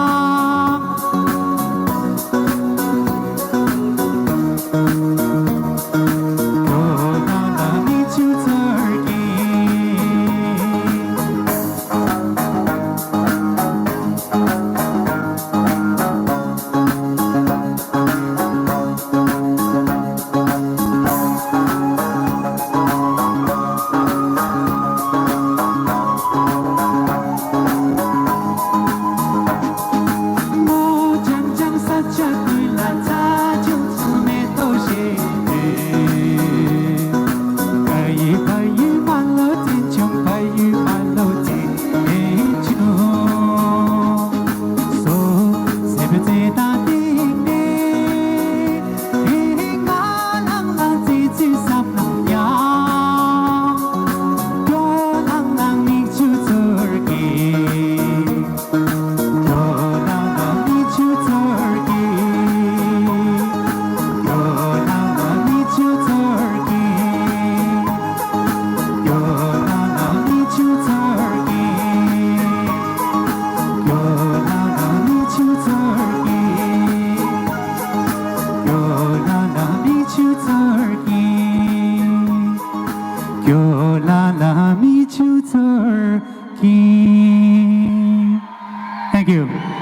ཁྱོད་ལ་ལ་མིག་ཆུ་ཚོར་གྱིས། Thank you.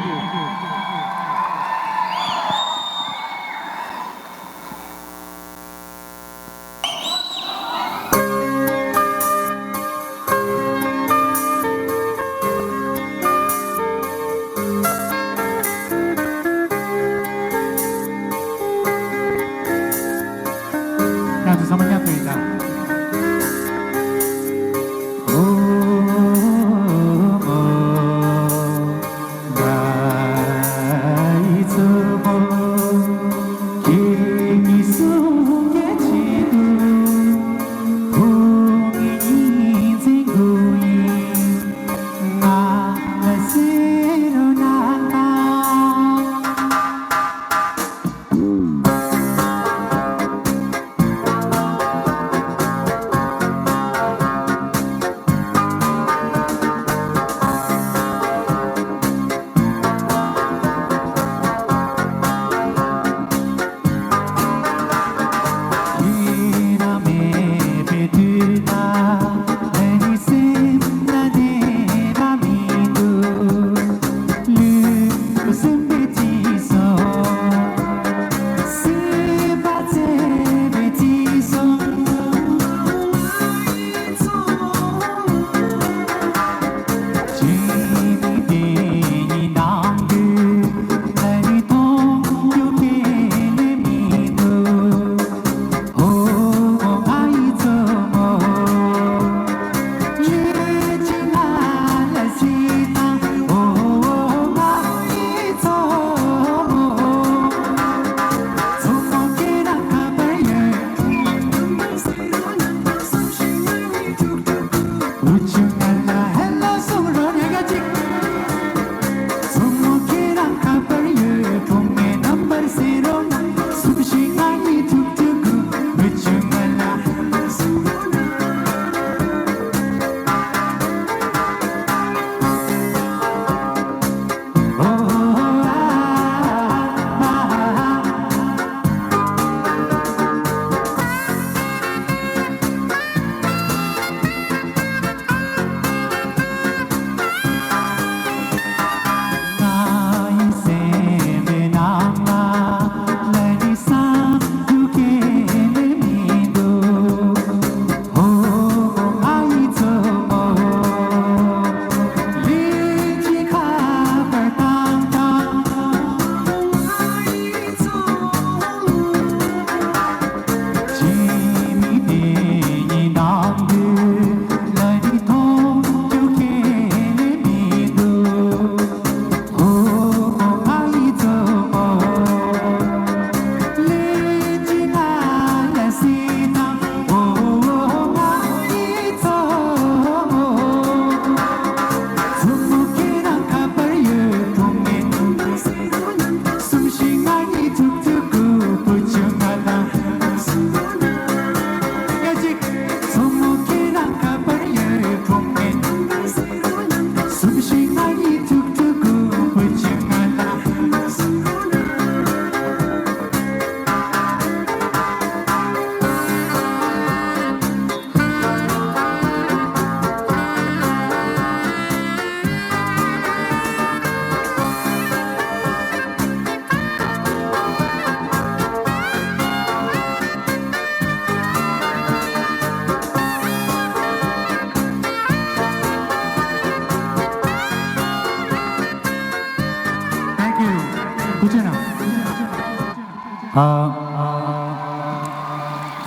ཨ།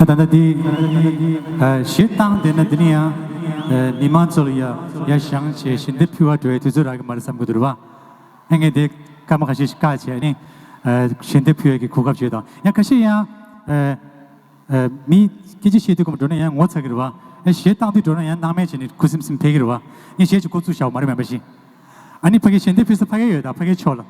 ད་ད་ལྟ་འདི་ཨ་གཞས་བཏང་བསྡད་ན་འདི་ནི་ཡང་ཨ་མི་མང་ཚོ་ལ་ཡ་ཡ་བཞེངས་བྱས་ཞལ་འདེབས་ཕུལ་བར་འགྲོ་བའི་དུས་ཚོད་རག་གི་མ་རེད་བསམ་གྱི་འདུག་རེད་བ། ཨ་ངས་དེ་སྐར་མ་ཁ་ཤས་ཤིག་བཀག་བྱས་ནི་ཨ་ཞལ་འདེབས་ཕུལ་ཡས་ཀྱི་གོ་སྐབས་བྱས་དང་ཡང་ཁ་ཤས་ཡང་ཨ། ཨ། མི་སྐད་ཆ་བཤད་དུས་སྒོམ་འགྲོ་ན་ཡང་ངོ་ཚ་གི་རེད་བ། ཨ་གཞས་བཏང་དུས་འགྲོ་ན་ཡང་སྣང་མེད་བྱས་ནས་ཁུ་སིམ་སིམ་ཕེབས་ཀྱི་རེད་བ། ངས་གཞས་ཅིག་འགོ་བཙུགས་བཞག་པ་མ་རེད་མེད་པ་ཞིག་ཨ་ནི་ཕ་གི་ཞལ་འདེབས་ཕུལ་ས་ཕ་གི་ཡོད་ད་ཕ་གི་ཕྱོགས་ལ།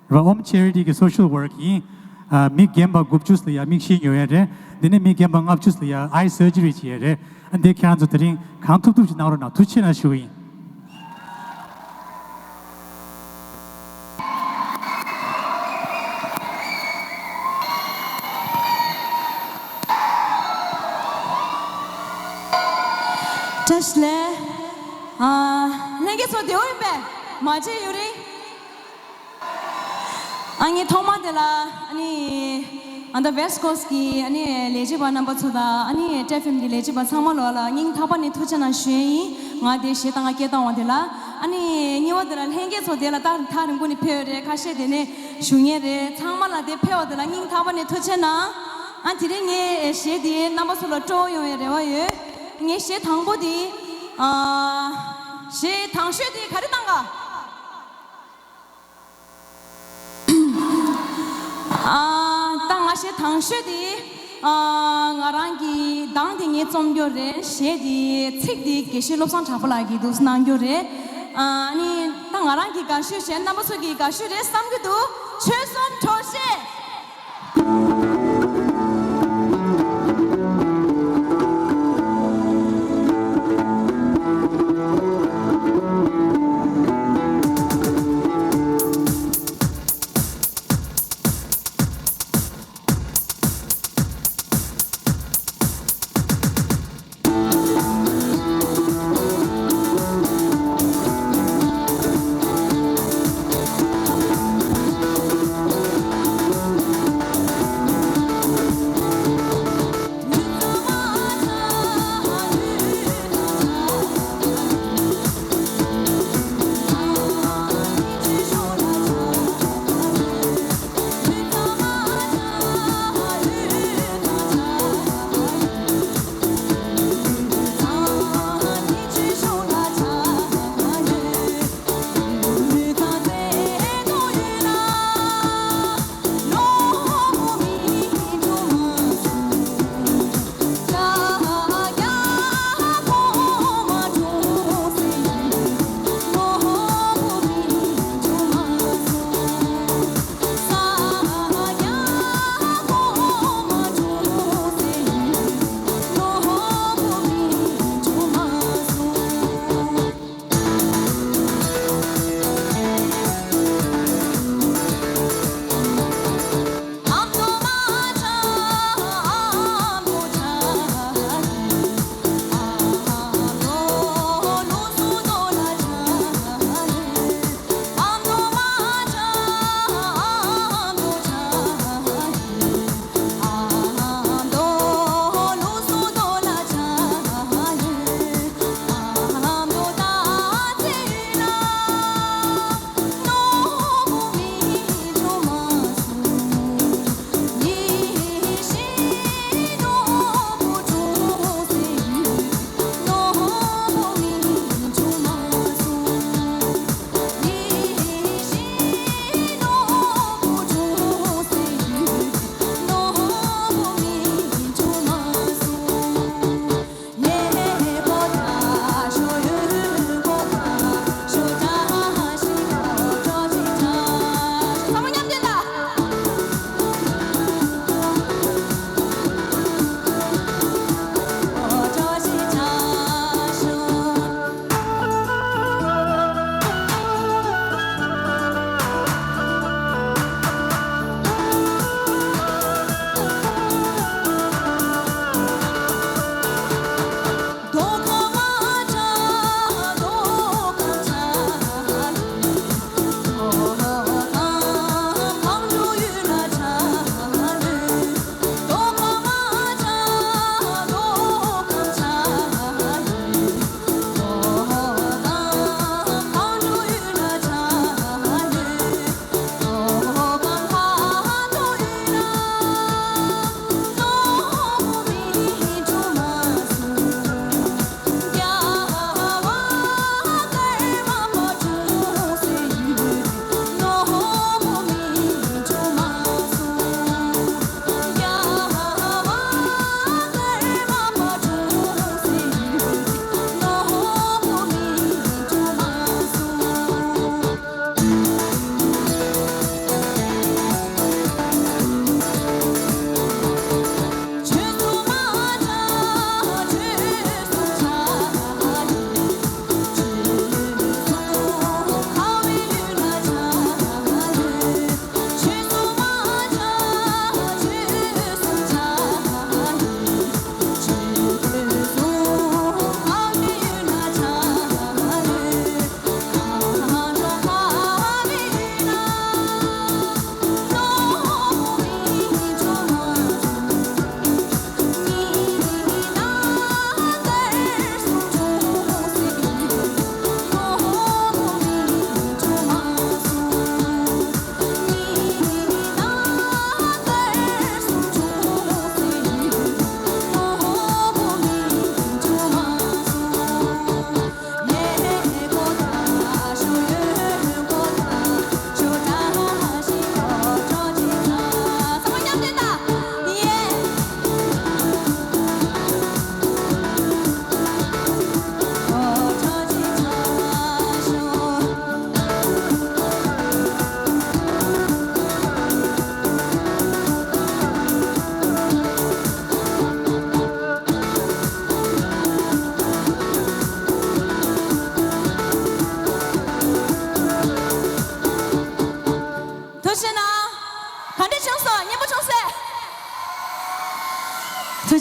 རེད་བ། Om Charity གི་social work ཡིན། ཨ་མི་རྒན་པ་དགུ་བཅུ་ལ་ཡ་མིག་ཤེལ་ཉོ་ཡས་རེད། འདི་ནས་མི་རྒན་པ་ལྔ་བཅུ་ལ་ཡ་eye surgery བྱེད་ཡས་རེད། ཨ་འདི་ཁྱེད་རང་ཚོ་དེ་རིང་གང་ཐུབ་ཐུབ་ཅིག་གནང་རོགས་གནང་། ཐུགས་རྗེ་ཆེ་གནང་ཞུ་གི་ཡིན། བཀྲ་ཤིས་བདེ་ལེགས། ཨ། ལྷན་རྒྱས་ཚོ་བདེ་པོ་ཡིན་པས། མ་བརྗེད་ཡོད་རེད། ཨ་ངས་ཐོག་མ་དེ་ལ་ཨ་ནི་ཨ་ད་West Coast གི་ཨ་ནི་ལས་བྱེད་པ་རྣམ་པ་ཚོ་དང་ཨ་ནི་Red F M གི་ལས་བྱེད་པ་ཚང་མ་ལོག་ལ་སྙིང་ཐག་པ་ནས་ཐུགས་རྗེ་གནང་ཞུ་ཡས་ཡིན། ང་དེ་གཞས་བཏང་ག་སྐད་བཏང་བ་དེ་ལ། ཨ་ནི་གཉིས་པ་དེ་ལ་ལྷན་རྒྱས་ཚོ་དེ་ལ་ད་ཐག་རིང་པོ་ནས་ཕེབས་ཡོད་རེད། ཁ་ཤས་དེ་ནས་བཞུགས་མཁན་རེད། ཚང་མ་ལ་དེ་ཕེབས་པ་དེ་ལ་སྙིང་ཐག་པ་ནས་ཐུགས་རྗེ་གནང་། ཨ་དེ་རིང་ངའི་གཞས་དེ་རྣམ་པ་ཚོ་ལ་སྤྲོ་པོ་ཡོང་བའི་རེ་བ་ཡོད། ངའི་གཞས་དང་པོ་དེ་ཨ་གཞས་དང་ཤོས་དེ་ག་རེ་བཏང་ག་ཨ་ད་ང་གཞས་དང་ཤོས་དེ་ཨ་ང་རང་གི་གདངས་དེ་ངས་རྩོམ་རྒྱུ་རེད། གཞས་དེ་ཚིག་དེ་དགེ་བཤེས་བློ་བཟང་གྲགས་པ་ལགས་ཀྱིས་འདུག་སེ་གནང་རྒྱུ་རེད། ཨ་ནི་ད་ང་རང་གི་དགའ་ཤོས་གཞན་རྣམ་པ་ཚོ་གི་དགའ་ཤོས་རེད་བསམ་གྱི་འདུག་ཆོལ་གསུམ་དྲོ་གཞས།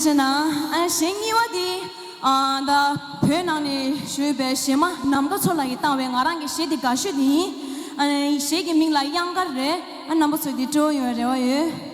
བྱས་ན། ཨ། གཞས་གཉིས་པ་འདི། ཨ། ད་བོད་ནང་ནས་བཞུགས་པའི་གཞས་མ་ནམ་མཁའ་མཚོ་ལགས་ཀྱིས་བཏང་བའི་ང་རང་གི་གཞས་འདི་དགའ་ཤོས་འདི་ཡིན། ཨ། གཞས་ཀྱི་མིང་ལ་གཡང་དཀར་རེད། ཨ། རྣམ་པ་ཚོས་འདི་སྤྲོ་ཡོང་བའི་རེ་བ་ཡོད།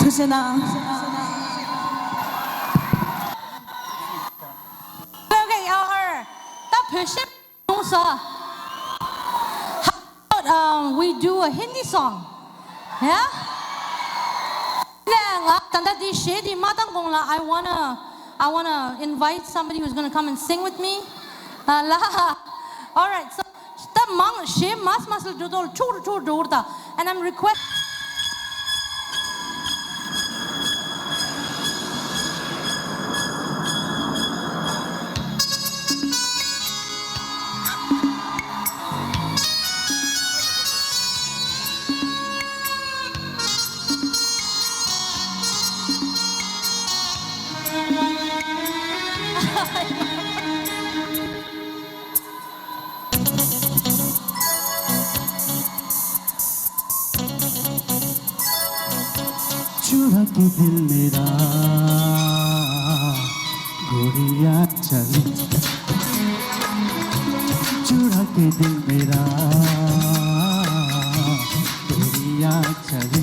ཐུགས་རྗེ་གནང་། Okay, our, ད་བོད་གཞས་བྱུང་སོང་། How about, um, we do a Hindi song? Yeah? ནས་ང་ད་ལྟ་འདི་གཞས་འདི་མ་བཏང་གོང་ལ། I wanna, I wanna invite somebody who's gonna come and sing with me. ཨ་ལ། All right, so ད་མང་གཞས་མ་མ་སལ་འགྲོ་དོ་ལ་ཁྲུག་ཁྲུག་འགྲོ་བར་ད། And I'm request चुरा के दिल मेरा गोरिया चली, चुरा के दिल मेरा गोरिया चली।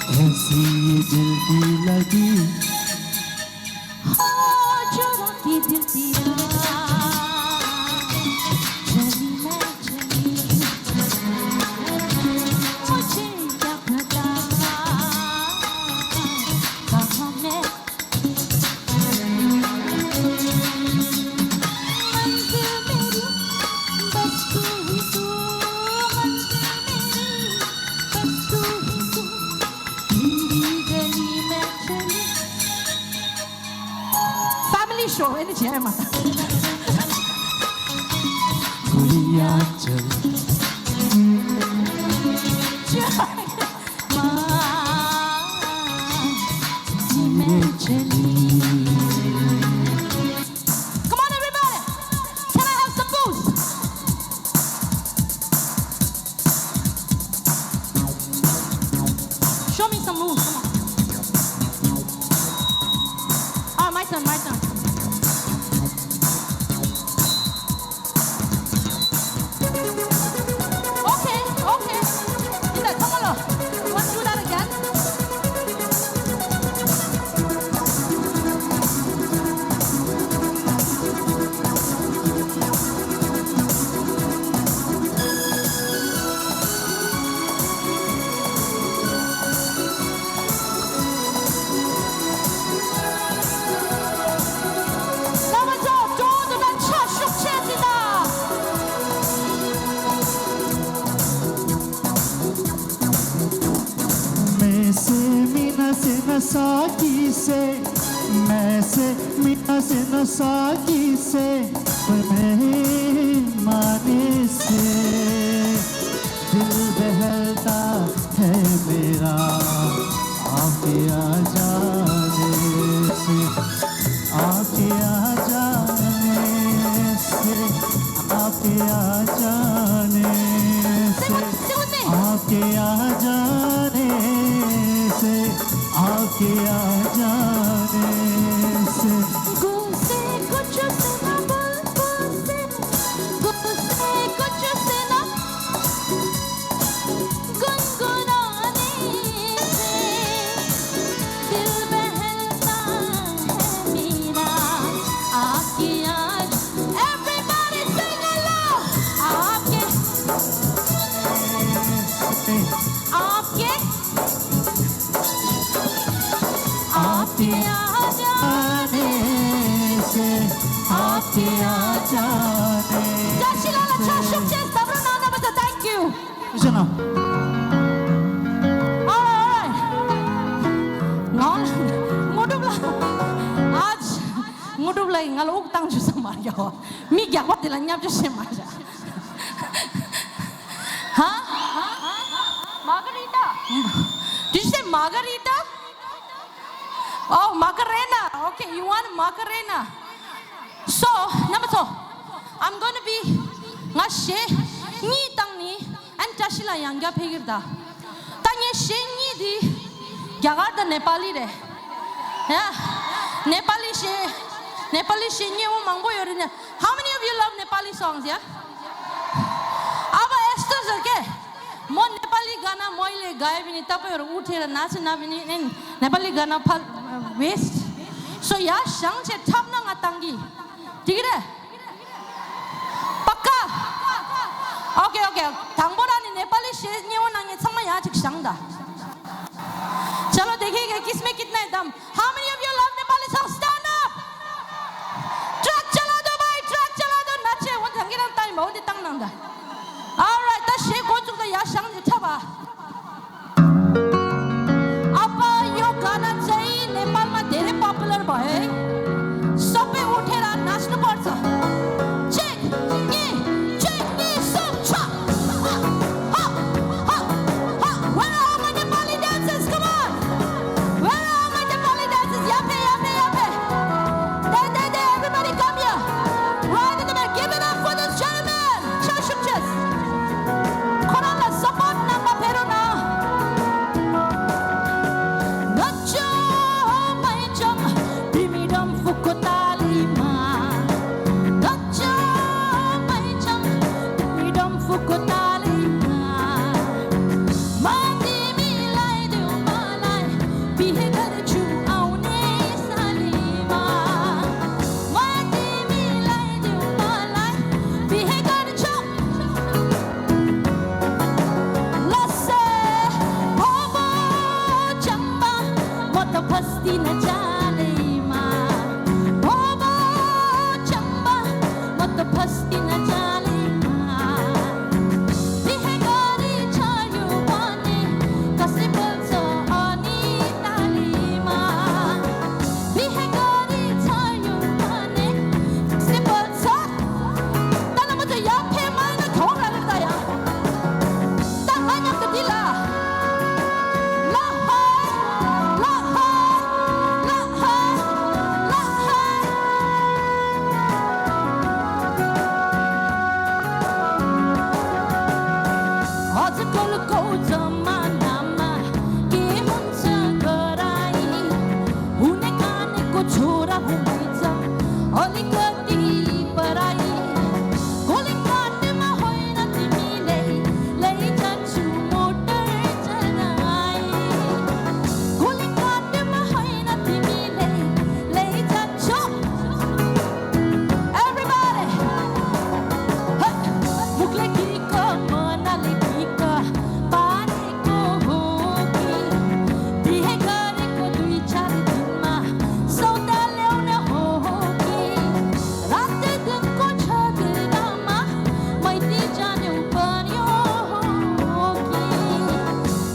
कैसी ये दिल की लगी। हाँ, जो रात की दिल तेरा, चली मैं चली, मुझे क्या पता, कहाँ मैं मंजिल मेरी, बस तू ही तू, मंजिल मेरी, बस तू ही तू, तेरी गली में चली। Family show, any jam. गुड़िया चल। Come on, everybody. Can I have some booze? Show me some moves. Come on. Ah, my turn, my turn. Okay, okay. Linda, come on. You want to do that again? རྣམ་པ་ཚོ། གྲོགས་དུ་ན་ཆ་ཤུགས་ཆེ་ཙི་ད། मैं से मीना से न साकी से, मैं से मीना से न साकी से, मेहमानी से दिल बहलता है मेरा, आपके आ जाने से, आपके आ जाने से, आपके आ जाने से, आपके आ जाने से, आपके आ जाने से। गुस्से कुछ सुना बुलबुल से, गुस्से कुछ सुना गुनगुनाने से दिल बहलता है मेरा। आपके आज, everybody sing along। आपके, आपके, आपके आ जाने से, आपके आ जाने से। Joshua Lala, Joshua Chase, Dabra Nana, Thank you. All right, all right. ང་ངོ་སྒྲུབ་ལ། ཨ། ངོ་སྒྲུབ་ལ་ང་ལ་དབུགས་བཏང་བཅུག་ས་མ་རེད། མི་རྒྱག་པ་དེ་ལ་བརྙས་བཅོས་བྱེད་མ་རེད། ཧ། Margarita. Did you say Margarita? Oh, Macarena. Okay, you want Macarena. So, རྣམ་པ་ཚོ། I'm gonna be ང་གཞས་གཉིས་བཏང་ནི། ཨན་བཀྲ་ཤིས་ལ་ཡང་བསྐྱར་ཕེབས་ཀྱི་རེད་ད། ད་ངས་གཞས་གཉིས་འདི་རྒྱ་གར་དང་ནེ་པ་ལི་རེད། ཡ། ནེ་པ་ལི་གཞས། ནེ་པ་ལི་གཞས་སྙན་པོ་མང་པོ་ཡོད་རེད་ནས། How many of you love Nepali songs, yeah? अब यस्तो छ के, म नेपाली गाना मैले गाएँ भने तपाईँहरू उठेर नाच्न नभनी, नेपाली गाना फा-, waste। So, यहाँ सँगै ठाप्न नताङ्गी। ठिक रे? पक्का? Okay, okay. དང་པོ་རང་ནི་ནེ་པ་ལི་གཞས་སྙན་པོ་གནང་མཁན་ཚང་མ་ཡར་ཅིག་བཞེངས་དང་། चलो देखेंगे किसमें कितना है दम। How many of you love Nepali song? Stand up. Track चला दो भाई, ट्र्याक चला दो, नाचे। वो ढंगे ना ताई बहुत तंग नंदा। All right, त कस्तो छ त यहाँ सँगै ठाप्न। अब यो गाना चाहिँ नेपालमा धेरै popular भयो है। सबै उठेर नाच्नुपर्छ। Check, नि, check, नि, सुन, छ। हा, हा, हा, हा। Where are my Pastina Jalima, Bobo Chamba, Mata Pastina Jalima, Bihegari Chayu Bane, Kasipalsa Ani Talima, Bihegari Chayu Bane, Kasipalsa. ད་ལ་མ་ཚོ་ཡར་ཕེབས་མ་ཡིན་ན་གྱོང་རག་རེད་ད་ཡ། ད་ང་མཉམ་དུ་འདི་ལ། ལ་ཧོ། ལ་ཧོ། ལ་ཧོ། ལ་ཧོ། ཨོ་ཙི་ཀོ་ལ་ཀོ་ཙ་མ་ན་མ་ཀེ་ཧུན་ཙ་ག་ར་ཡི། ཧུ་ནེ་ཀ་ནེ་ཀོ་ཚོ་ར་ཧུ་མི་ཙ་ཨོ་ལི་ཀ་ཏི་པ་ར་ཡི། ཀོ་ལི་ཀ་ཏི་མ་ཧོ་ཡི་ན་ཏི་མི་ལེ་ལེ་ཡི་ཅ་ཆུ་མོ་ཏར་ཅ་ན་ཡི། ཀོ་ལི་ཀ་ཏི་མ་ཧོ་ཡི་ན་ཏི་མི་ལེ་ལེ་ཡི་ཅ་ཆུ། Everybody. Hey. Mukle ki ko mona le ki ko. Pare ko hoki. Dihe gare ko dui char din ma. Sota leone hoki. Rate din ko chagdama. Maiti jane upar yo hoki.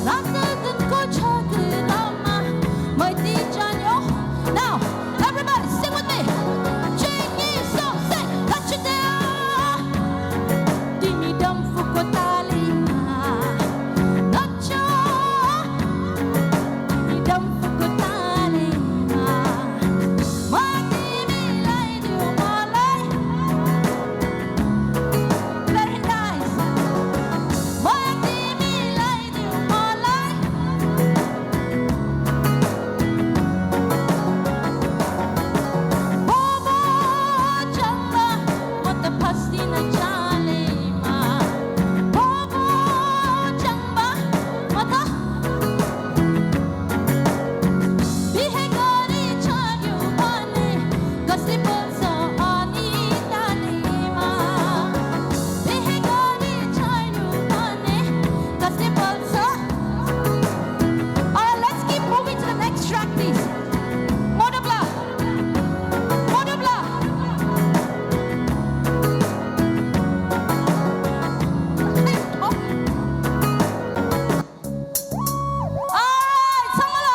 Rate din ko chagdama. Maiti jane. Now, everybody sing with me. Chingi so say, touch it down. Dimi dam fuko talima. Nacho. Dimi dam fuko talima. Maiti mi lai du malai. Very nice. Maiti mi lai du malai. Bobo Chamba, what the pastina chalima. Bobo Chamba, what the Bihegari Chayu Bane, Gospel so Anita Lima. Bihegari Chayu Bane, Gospel so. All right, let's keep moving to the next track, please. Modabla. Modabla. All right, ཚང་མ་ལ།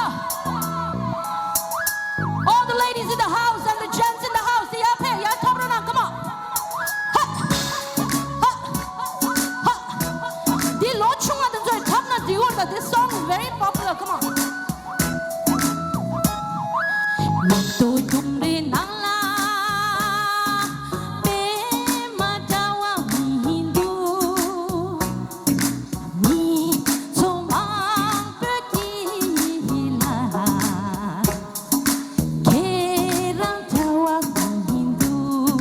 All the ladies in the house and the gents in the house, the up here, y'all top it on, come on. Ha! Ha! Ha! འདི་ལོ་ཆུང་བ་དེ་ཚོས་འཁྲབ་ན་འགྲིག་གི་རེད། This song is very popular, come on. མེ་ཏོག་ལྡུམ་རའི་ནང་ལ་པད་མ་འདྲ་བ་མི་འདུག་མི་ཚོ་མང་པོས་ཀྱིས་ལ། ཁྱེད་རང་འདྲ་བ་མི་འདུག་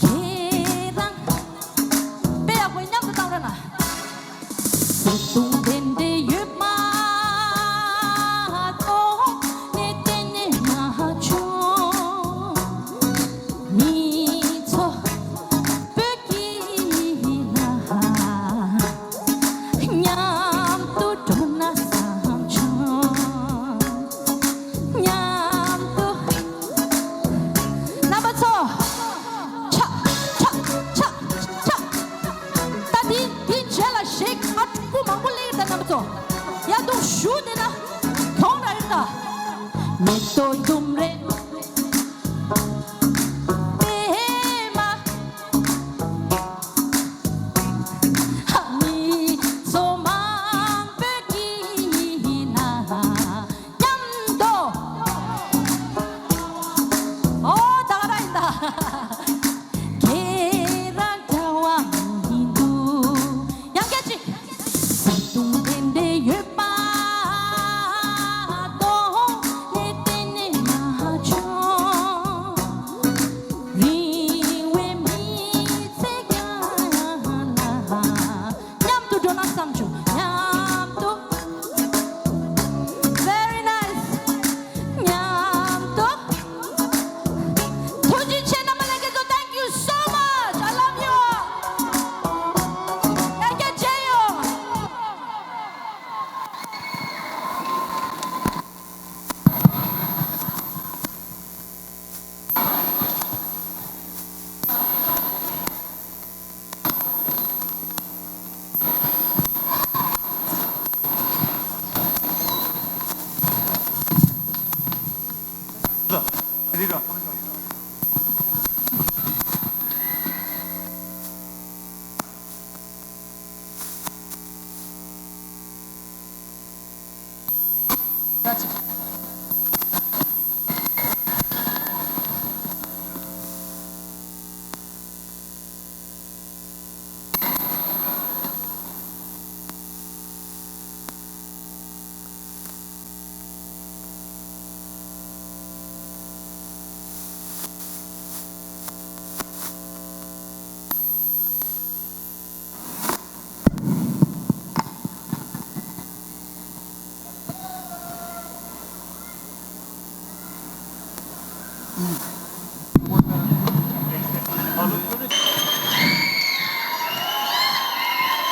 ཁྱེད་རང་། དཔེ་ཡག་པོ་མཉམ་དུ་བཏང་རོགས་གནང་། བརྩེ་དུང་ལྡན་འདྲེ་ཡོད་མ་གཏོགས་ནས་གཏན་ནས་མ་བྱུང་། མི་ཚོ་བོད་ཀྱི་ལ་མཉམ་དུ་འགྲོ་ན་བཟང་བྱུང་། མཉམ་དུ། རྣམ་པ་ཚོ། ཆ། ཆ། ཆ། ཆ། ད་འདི་འདི་རྗེས་ལ་གཞས་ཁ་དྲུག་པོ་མང་པོ་སླེབས་ད། རྣམ་པ་ཚོ། ཡར་འདུག་ཞུ་བསྡད་ན་གྱོང་རག་རེད་ད། མེ་ཏོག་ལྡུམ་རའི་པད་མ། ཧ། མི་ཚོ་མང་པོས་ཀྱིས་ན། མཉམ་དུ། ཨོ་ད་ག་རང་ཡིན་ད། ཁྱེད་རང་འདྲ་བ་མི་འདུག་ཡང་སྐད་ཅིག་བརྩེ་དུང་དེ་འདྲ་ཡོད་པ་མདོར་ན་གཏན་ནས་མ་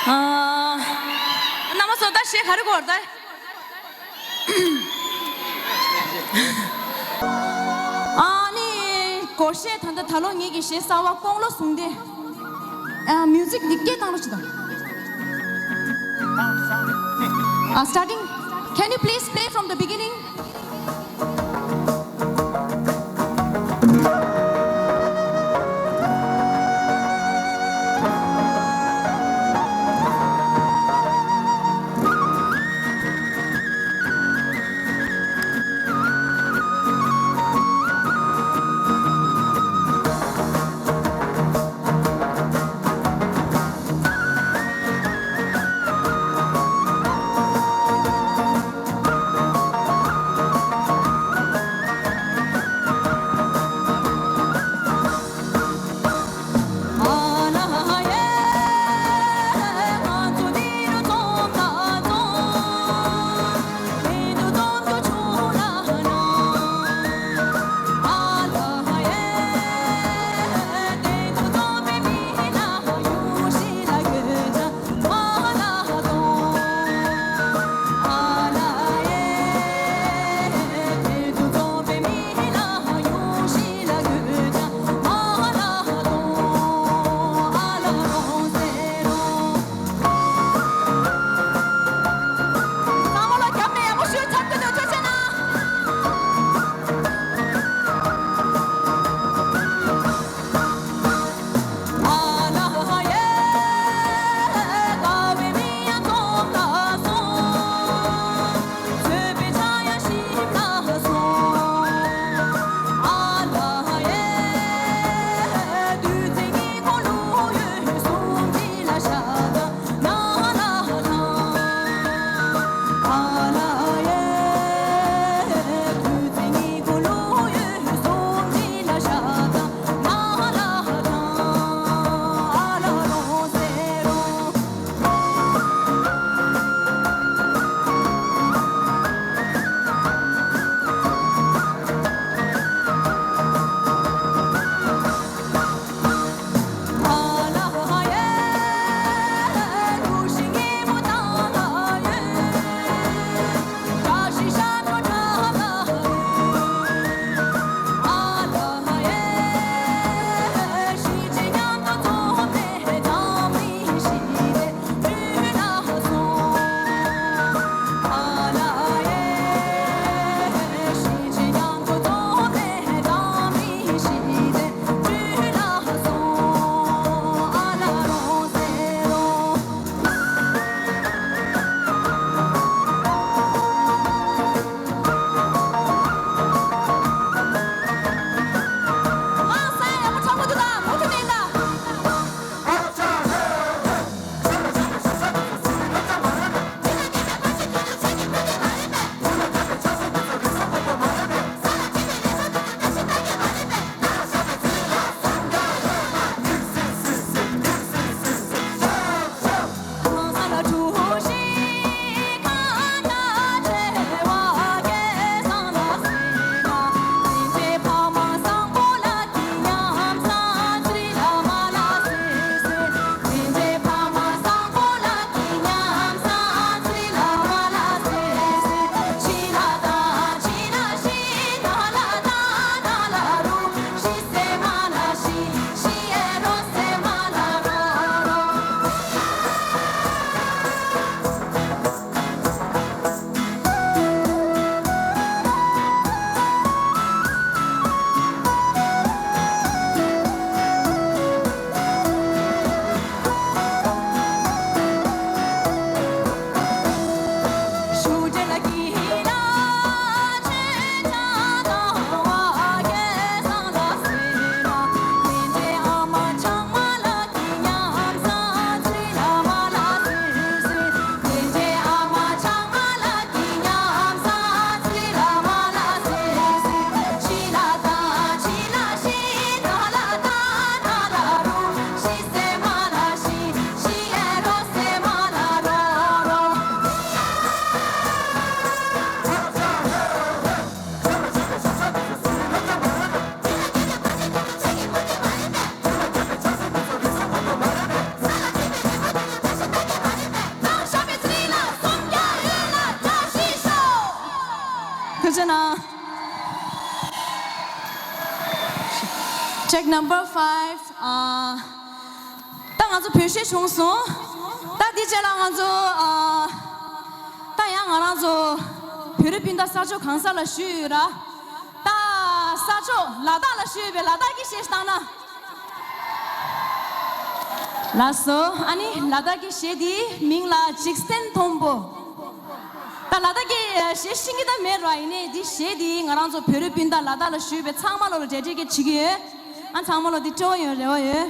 ཨ། རྣམ་པ་ཚོ་ད་གཞས་ག་རེ་གོ་བར་ད། ཨ་ནི་སྒོར་གཞས་ད་ལྟ་ད་ལོ་ངེད་ཀྱི་གཞས་གསར་བ་ཀོང་ལོ་ཟུང་སྟེ། ཨ། མིའུ་ཛིག་འདི་སྐད་བཏང་རོགས་བྱེད་དང་། ཨ། Starting. Can you please play from the beginning? ཐུགས་རྗེ་གནང་། Track number five. ཨ། ད་ང་ཚོ་བོད་གཞས་བྱུང་སོང་། ད་འདི་རྗེས་ལ་ང་ཚོ་ཨ། ད་ཡང་ང་རང་ཚོ་བོད་རིགས་སྤུན་ཟླ་ས་ཕྱོགས་གང་ས་ལ་བཞུགས་ཡོད་ར། ད་ས་ཕྱོགས་ལ་དྭགས་ལ་བཞུགས་ཡོད་པའི་ལ་དྭགས་ཀྱི་གཞས་ཤིག་བཏང་ན། ལགས་སོ། ཨ་ནི་ལ་དྭགས་ཀྱི་གཞས་དེའི་མིང་ལ་འཇིག་རྟེན་མཐོན་པོ། ད་ལ་དྭགས་ཀྱི་གཞས་ཤེས་ཀྱི་ད་མེད་ར། ཡིན་ནའི་འདི་གཞས་དེ་ང་རང་ཚོ་བོད་རིགས་སྤུན་ཟླ་ལ་དྭགས་ལ་བཞུགས་པའི་ཚང་མ་ལོ་ལ་འབྲེལ་འདྲིས་སྐད་ཆ་བྱེད་ཀྱི་ཡོད། ཨ་ཚང་མ་ལོ་འདི་སྤྲོ་བ་ཡོད་རེ་བ་ཡོད།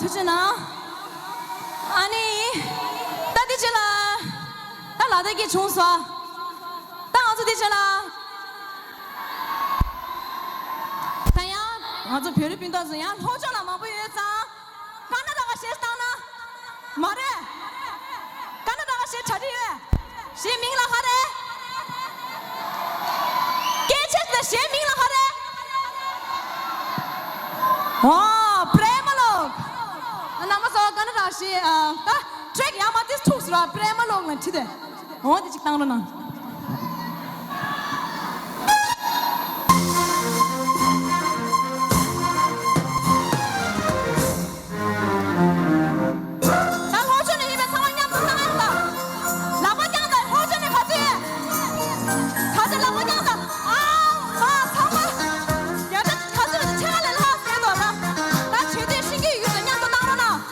ཐུགས་རྗེ་གནང་། ཨ་ནི། ད་འདི་ཅི་ལ། ད་ལ་དྭགས་ཀྱི་བྱུང་སོ། ད་ང་ཚོ་འདི་ཅི་ལ། ད་ཡང་ང་ཚོ་བོད་རིགས་སྤུན་ཟླ་ཚོ་ཡང་ལྷོ་ཕྱོགས་ལ་མང་པོ་ཡོད་ཙང་། ཀར་ན་ཊ་ཀ་གཞས་བཏང་ན། མ་རེད། ཀར་ན་ཊ་ཀ་གཞས་གྲ་སྒྲིག་ཡོད། གཞས་མིང་ལ་ག་རེ། སྐད་ཆ་དེ་གཞས་མིང་ལ་ག་རེ། ཨོ། པྲེ་མ་ལོ་ཀ། རྣམ་པ་ཚོ་ཀར་ན་ཊ་ཀ་གཞས། ཨ། ད་ཊེག་ཡར་མར་དེ་ཐུག་སོང་ར། པྲེ་མ་ལོ་ཀ་ལ་ཁྲིད་དེ། འོ་དེ་གཅིག་བཏང་རོགས་གནང་། ད་ལྷོ་ཕྱོགས་ནས་ཡིན་པའི་ཚང་མ་མཉམ་དུ་བཏང་ཡོང་དང་། ལག་པ་བརྐྱངས་དང་། ལྷོ་ཕྱོགས་ནས་ག་ཚོད་ཡོད། ག་ཚོད་ལག་པ་བརྐྱངས་དང་། ཨ་མ་ཚང་མ། ཡ་ད་ག་ཚོད་ཡོད་ད་ཕྱེད་ཀ་ལས་ལྷག་ཟེར་འདུག་ད། ད་བྱེད་དུས་ཤིང་གི་ཡུལ་དུ་མཉམ་དུ་བཏང་རོགས་གནང་།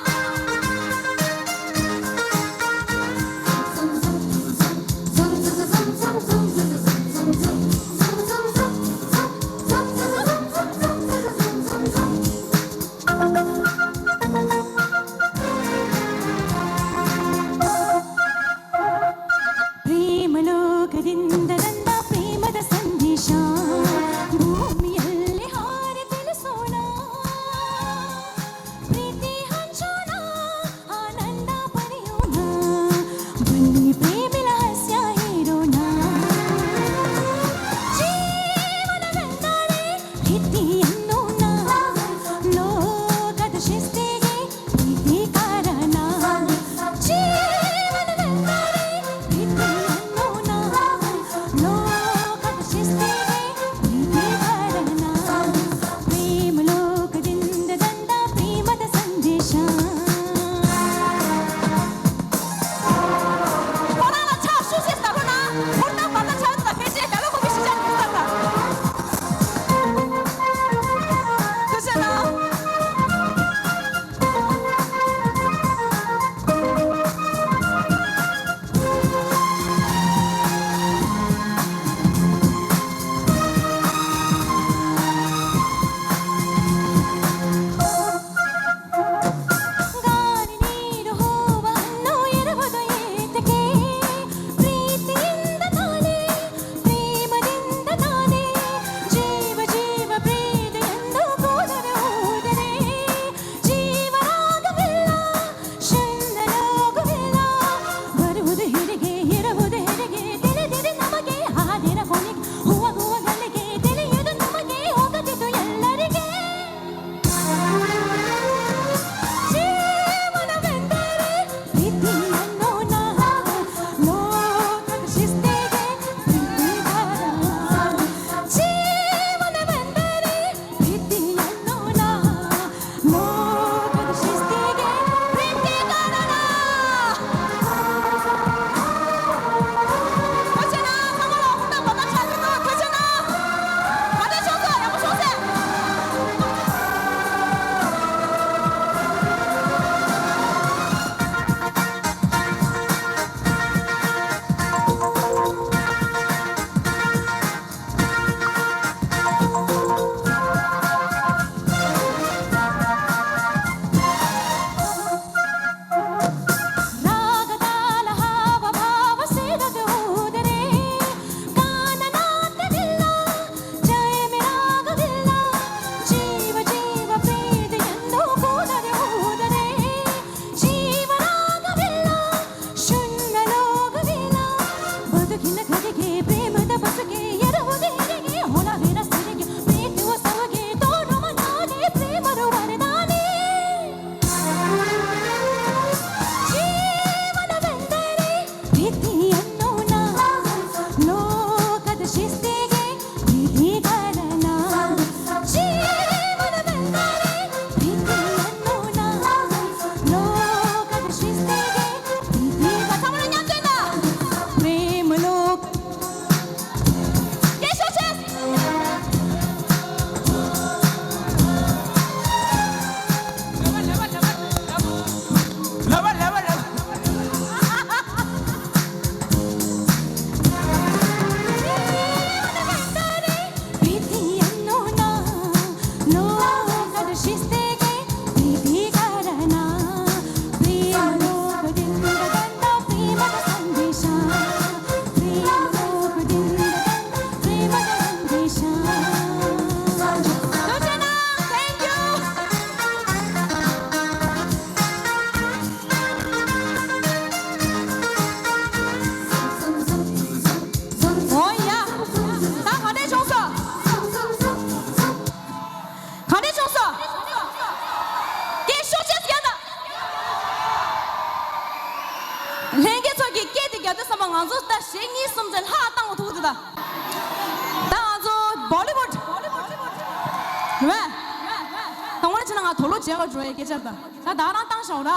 ད་གཞས་གཉིས་གསུམ་ཙམ་ལྷག་བཏང་བ་ཐུག་འདུག་ད། ད་ང་ཚོ་བོ་ལི་ཝུད། རེད་བས། ད་ངོ་ལ་ཕྱིན་ན་ང་དོ་ལོ་བྱས་ག་འགྲོ་ཡའི་སྐད་ཆ་ད། ད་ད་རང་བཏང་ཤོག་ར།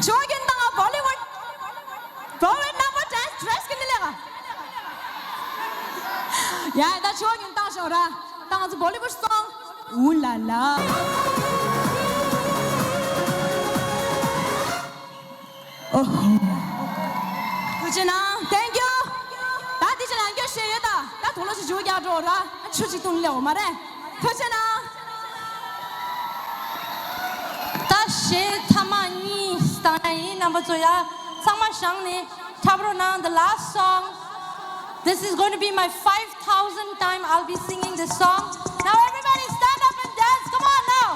ཞུ་བ་ཀུན་ད་ང་བོ་ལི་ཝུད། བོ་ལི་ཝུད་ནམ་བར་ཌན་སི་ཌི་རེ་སི་ཀུན་ནི་ལས་ཀ་ཡ་ད་ཞུ་བ་ཀུན་བཏང་ཤོག་ར། ད་ང་ཚོ་བོ་ལི་ཝུད་སོང་། ཨུ་ལ་ལ། ཨོ་ཧོ། ཐུགས་རྗེ་གནང་། Thank you། ད་དེ་ཕྱིར་ལ་སྐྱོ་ཤེས་ཡོད་ད། ད་དུང་ལོ་ཞིག་འཇུག་རྒྱག་འགྲོ་ར། ཆུ་ཅིག་བཏུང་ལེའོ་མ་རེད། ཐུགས་རྗེ་གནང་། ད་གཞས་ཐ་མ་གཉིས་བཏང་ཡ་ཡིན། རྣམ་པ་ཚོ་ཡ་ཚང་མ་བཞེངས་ནས་འཁྲབ་རོགས་གནང་། The last song. This is going to be my five thousand time I'll be singing this song. Now everybody stand up and dance. Come on now.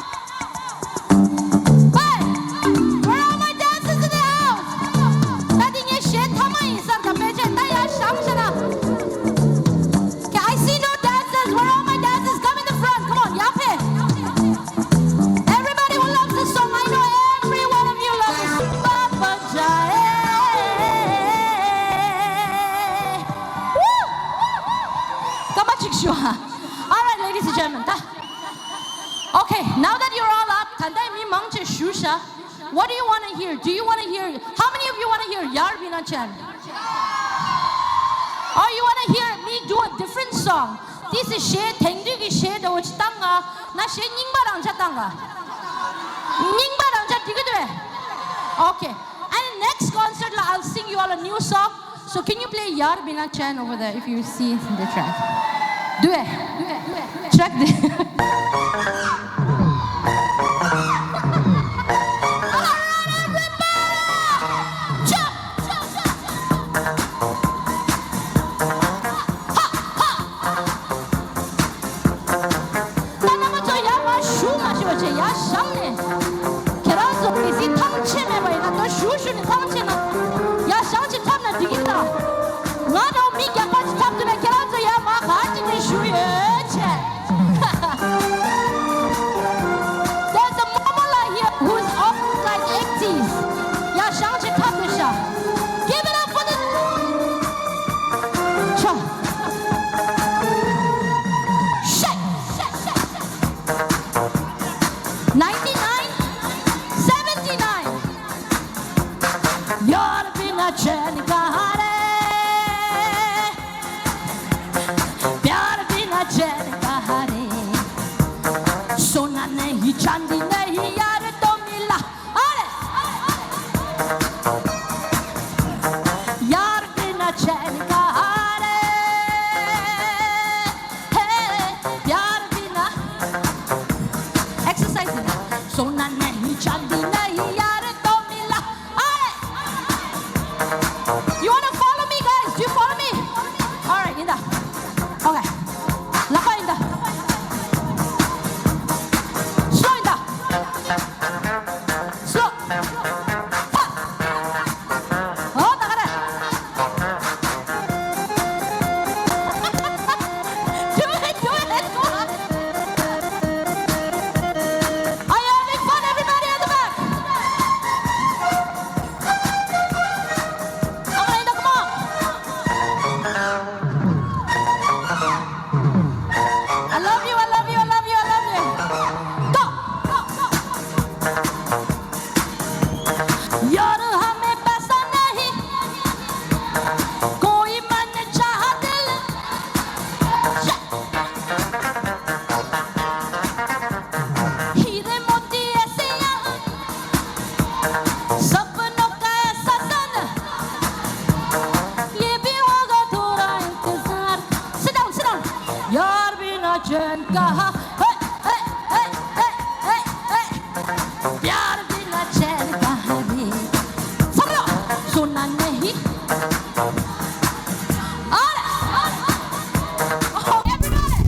Hey, where are my dancers in the house? ད་འདི་ངའི་གཞས་ཐ་མ་ཡིན་ས་རེད། ད་ཕལ་ཆེར་ད་ཡར་བཞེངས་བྱས་ན། Okay, I see no dancers. Where are my dancers? Come in the front. Come on, ཡར་ཕེབས། Everybody who loves this song, I know every one of you love this. Papa Jai. Woo! སྐར་མ་གཅིག་ཞུ་ཧ། All right, ladies and gentlemen. ད། Okay, now that you're all up, ད་ལྟ་མི་མང་ཆེ་བཞུགས་ཤག What do you want to hear? Do you want to hear? How many of you want to hear Yaar Bina Chand? Or you want to hear me do a different song? དེ་སི་གཞས་དེང་དུས་ཀྱི་གཞས་འདྲ་བོ་ཅིག་བཏང་ང་། ན་གཞས་རྙིང་པ་རང་ཅག་བཏང་ང་། རྙིང་པ་རང་ཅག་འགྲིག་གི་འདུག་གས། Okay. And next concert ལ་I'll sing you all a new song. So can you play Yaar Bina Chand over there if you see the track? Do it. Track the. All right, everybody. Jump, jump, jump, jump. Ha, ha. ད་རྣམ་པ་ཚོ་ཡར་མར་བཞུགས་མ་ཤེས་པ་བྱས་ཡར་བཞེངས་ནས། ཁྱེད་རང་ཚོ་གལ་སྲིད་ཐང་ཆད་མེད་པ་ཡིན་ན། ད་བཞུགས་བཞུགས་ནས་ཐང་ཆད་ན། ཡར་བཞེངས་ཅིག་འཁྲབ་ན་འགྲིག་གི་རེད་ད། ང་འདྲ་བོ་མི་རྒྱགས་པ་ཅིག་འཁྲབ་ཐུབ་ན་ཁྱེད་རང་ཚོ་ཡར་མར་ག་ཅིག་ནས་བཞུགས་ཡོད་བྱས། There's a mama like here who's almost like eighties. ཡར་བཞེངས་ཅིག་འཁྲབ་ཐུབ་ཤག Give it up for the. Cha. Shake, shake, shake, shake. Ninety-nine, seventy-nine. Yaar bina chain kaha re, pyar bina chain kaha re, sona nahi chandi nahi yaar to mila. All right. Yaar bina chain kaha re, hey, pyar bina. Exercise. Sona nahi chandi nahi yaar to mila. All right. You wanna follow me, guys? Do you follow me? All right, inda. Okay. Lapa inda. Slow inda. Slow. Ha. Oh, takara. Do it, do it, come on. Are you having fun, everybody at the back? Come on, Linda, come on. I love you, I love you, I love you, I love you. Go, go, go. Yaar hame paisa nahi, koi man chaha dil. Yeah. Hire moti aise yahan, sapno ka aisa sana, ye bhi hoga thoda intezar. Sit down, sit down. Yaar bina chain kaha, hey, hey, hey. Pyar bina chain kaha re. Samjho? Sona nahi. All right, all right. Oh, everybody.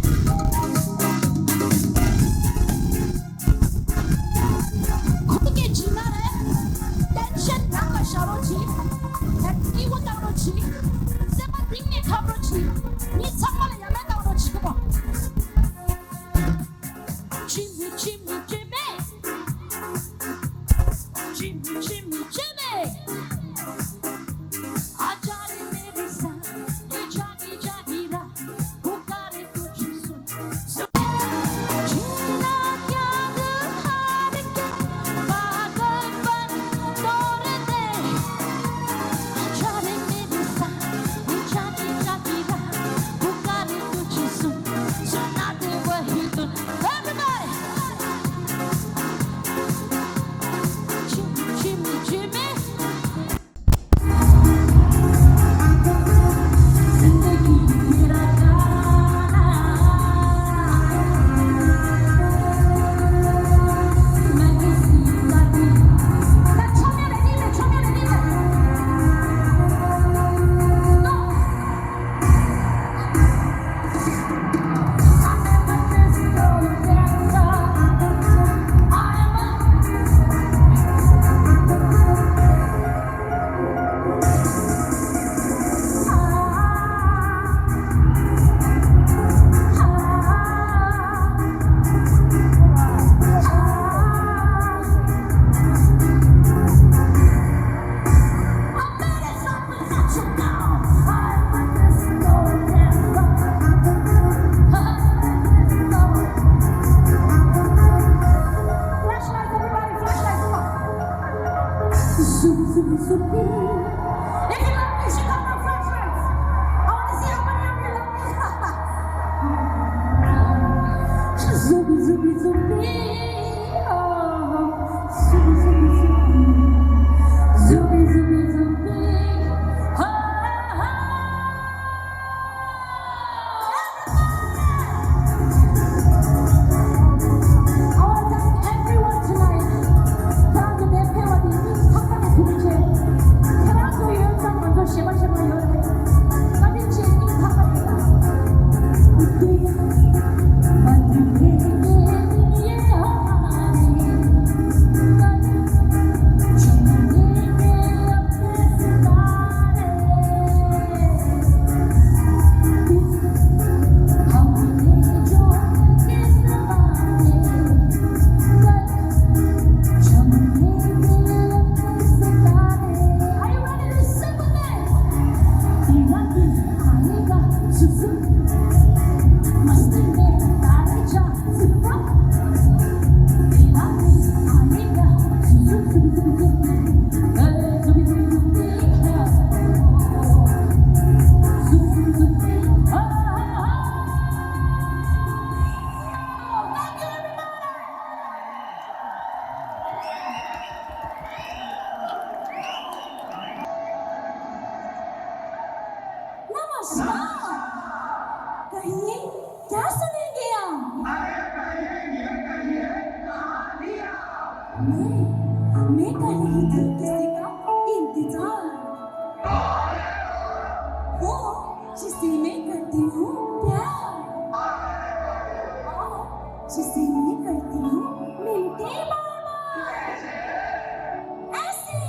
ཁོང་གི་ཇི་མ་རེད། ཏེན་ཤན་རང་ལ་བཞག་རོགས་གྱིས། ཨེ་སྐྱིད་པོ་བཏང་རོགས་གྱིས། སེམས་པ་གཏིང་ནས་འཁྲབ་རོགས་གྱིས། མི་ཚང་མ་ལ་ཡ་མེད་བཏང་རོགས་གྱིས། ཁོ་མོ། Jimmy, Jimmy, Jimmy. Jimmy, Jimmy, Jimmy. Namaskar. कहिए, क्या सुनेंगे आप? मैं, मैं कर रही थी किसी का इंतजार। वो जिसे मैं करती हूँ प्यार, और जिसे मैं करती हूँ मिनते बार बार। ऐसे।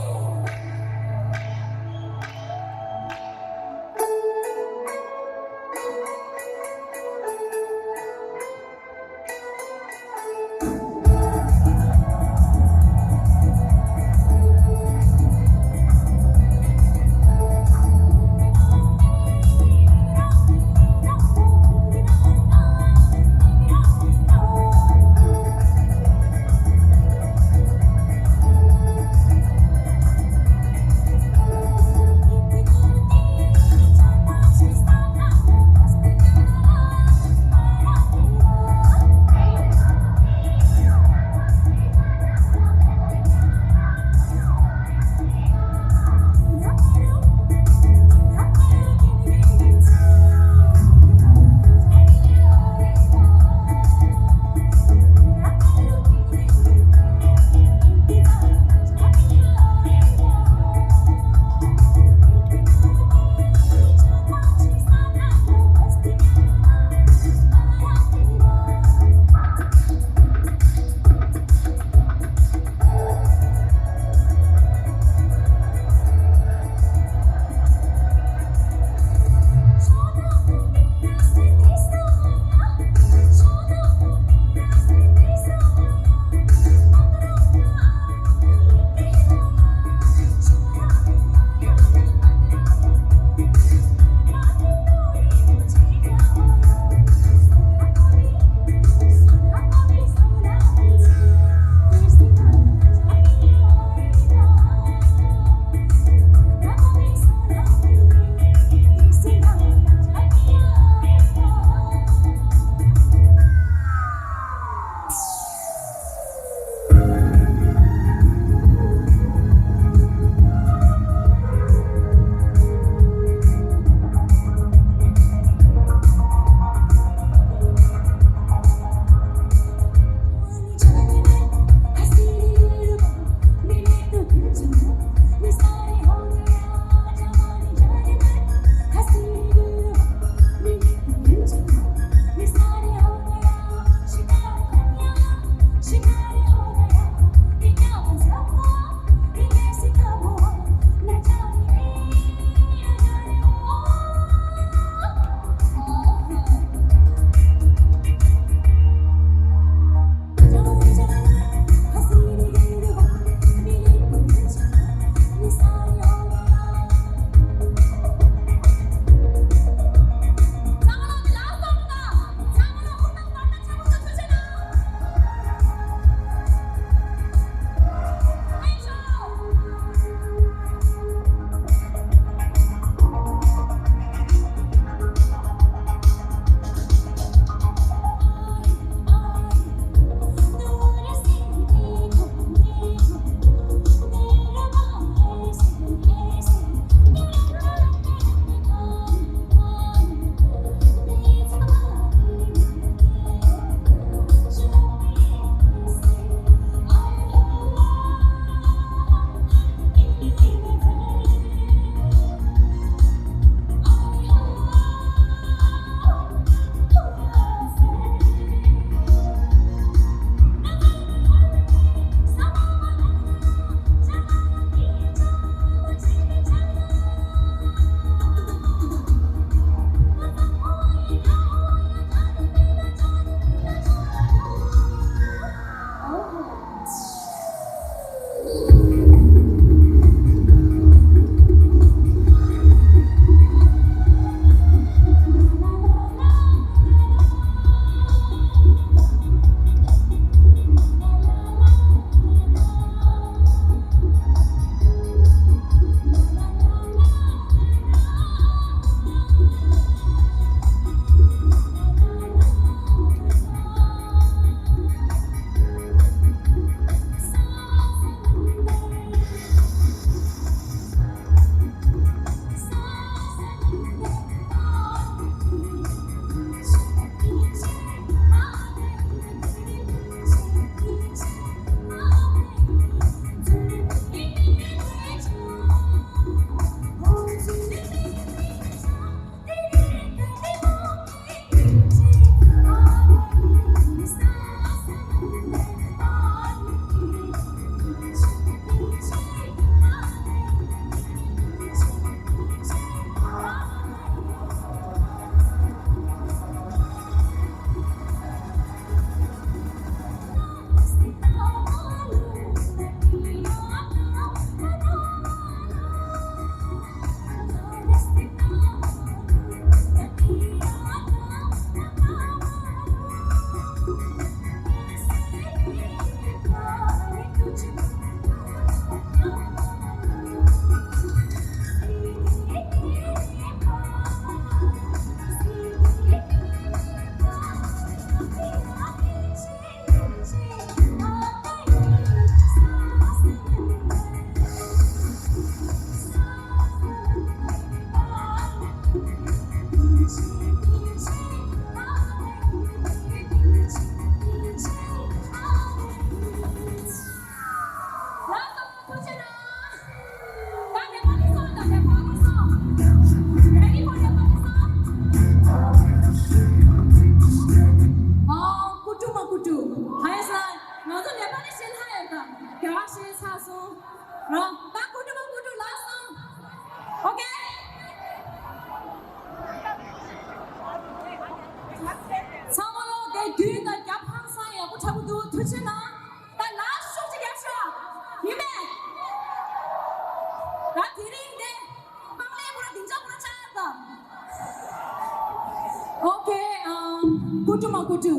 Okay, um, Kutu Makutu.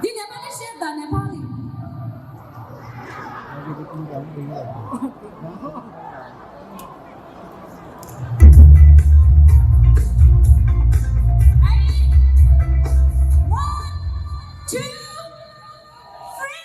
འདི་ནེ་པ་ལི་བཤད་དང་ནེ་པ་ལི། One, two, three.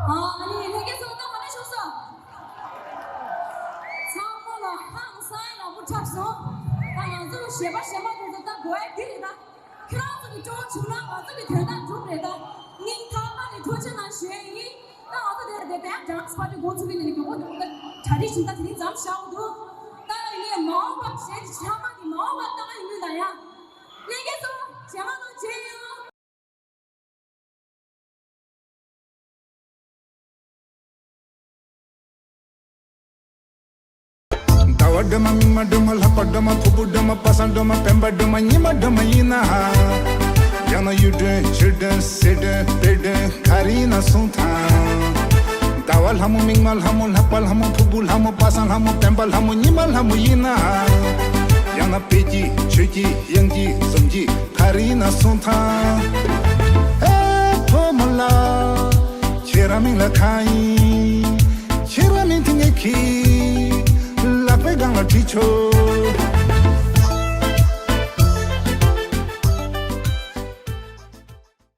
ཨ་ནི་ལྷན་རྒྱས་ཚོ་ད་ག་ནས་ཤོག་སོ། ཚང་མ་ལ་ཧང་སང་ཡག་པོ་འཁྲབ་སོང་། ད་ང་ཚོ་གཞས་པ་གཞས་མ་དེ་ཚོ་ད་དགོས་ཡ་འདི་རེད་ད། ཁྱེད་རང་ཚོ་གི་སྤྲོ་བོ་བྱུང་ན་ང་ཚོ་གི་དོན་དག་འགྲུབ་རེད་ད། སྙིང་ཐག་པ་ནས་ཐུགས་རྗེ་གནང་ཞུ་ཡ་ཡིན། ད་ང་ཚོ་དེ་དེ་དེ་ཡང་ཌན་སི་པར་ཊི་འགོ་ཚུགས་ཀྱི་ནས་མགྱོགས་པོ་མགྱོགས་པོ་ད་གྲ་སྒྲིག་བྱེད་ད་དེ་རིང་མཚམས་བཞག་འདུག་ད་ཡིན་ནའི་མ་འོངས་པ་གཞས་དེ་ཚང་མ་གི་མ་འོངས་པ་ལྟ་ག་ཡིན་མིན་ད་ཡ། ལྷན་རྒྱས་ཚོ་རྗེས་མ་ནང་མཇལ་ཡོང་། ཟླ་བ་སྒྲོལ་མ་མིག་དམར་སྒྲོལ་མ་ལྷག་པ་སྒྲོལ་མ་ཕུར་བུ་སྒྲོལ་མ་པ་སངས་སྒྲོལ་མ་སྤེན་པ་སྒྲོལ་མ་ཉི་མ་སྒྲོལ་མ་ཡིན་ན། ཡང་ན་གཡུ་སྒྲོན་བྱུ་སྒྲོན་སེར་སྒྲོན་དཔལ་སྒྲོན་ག་རེ་ཡིན་ན་གསུངས་དང་། ཟླ་བ་ལྷ་མོ་མིག་དམར་ལྷ་མོ་ལྷག་པ་ལྷ་མོ་ཕུར་བུ་ལྷ་མོ་པ་སངས་ལྷ་མོ་སྤེན་པ་ལྷ་མོ་ཉི་མ་ལྷ་མོ་ཡིན་ན། ཡང་ན་དཔལ་གྱི་ཆོས་ཀྱི་དབྱངས་ཀྱི་ཟུམ་གྱི་ག་རེ་ཡིན་ན་གསུངས་དང་། ཨེ་ཕོ་མོ་ལ། ཁྱེད་རང་མིང་ལ་གང་ཡིན། ཁྱེད་རང་མིང་དེ་ངས་ཁྱི། ཁྲི་ཆོས།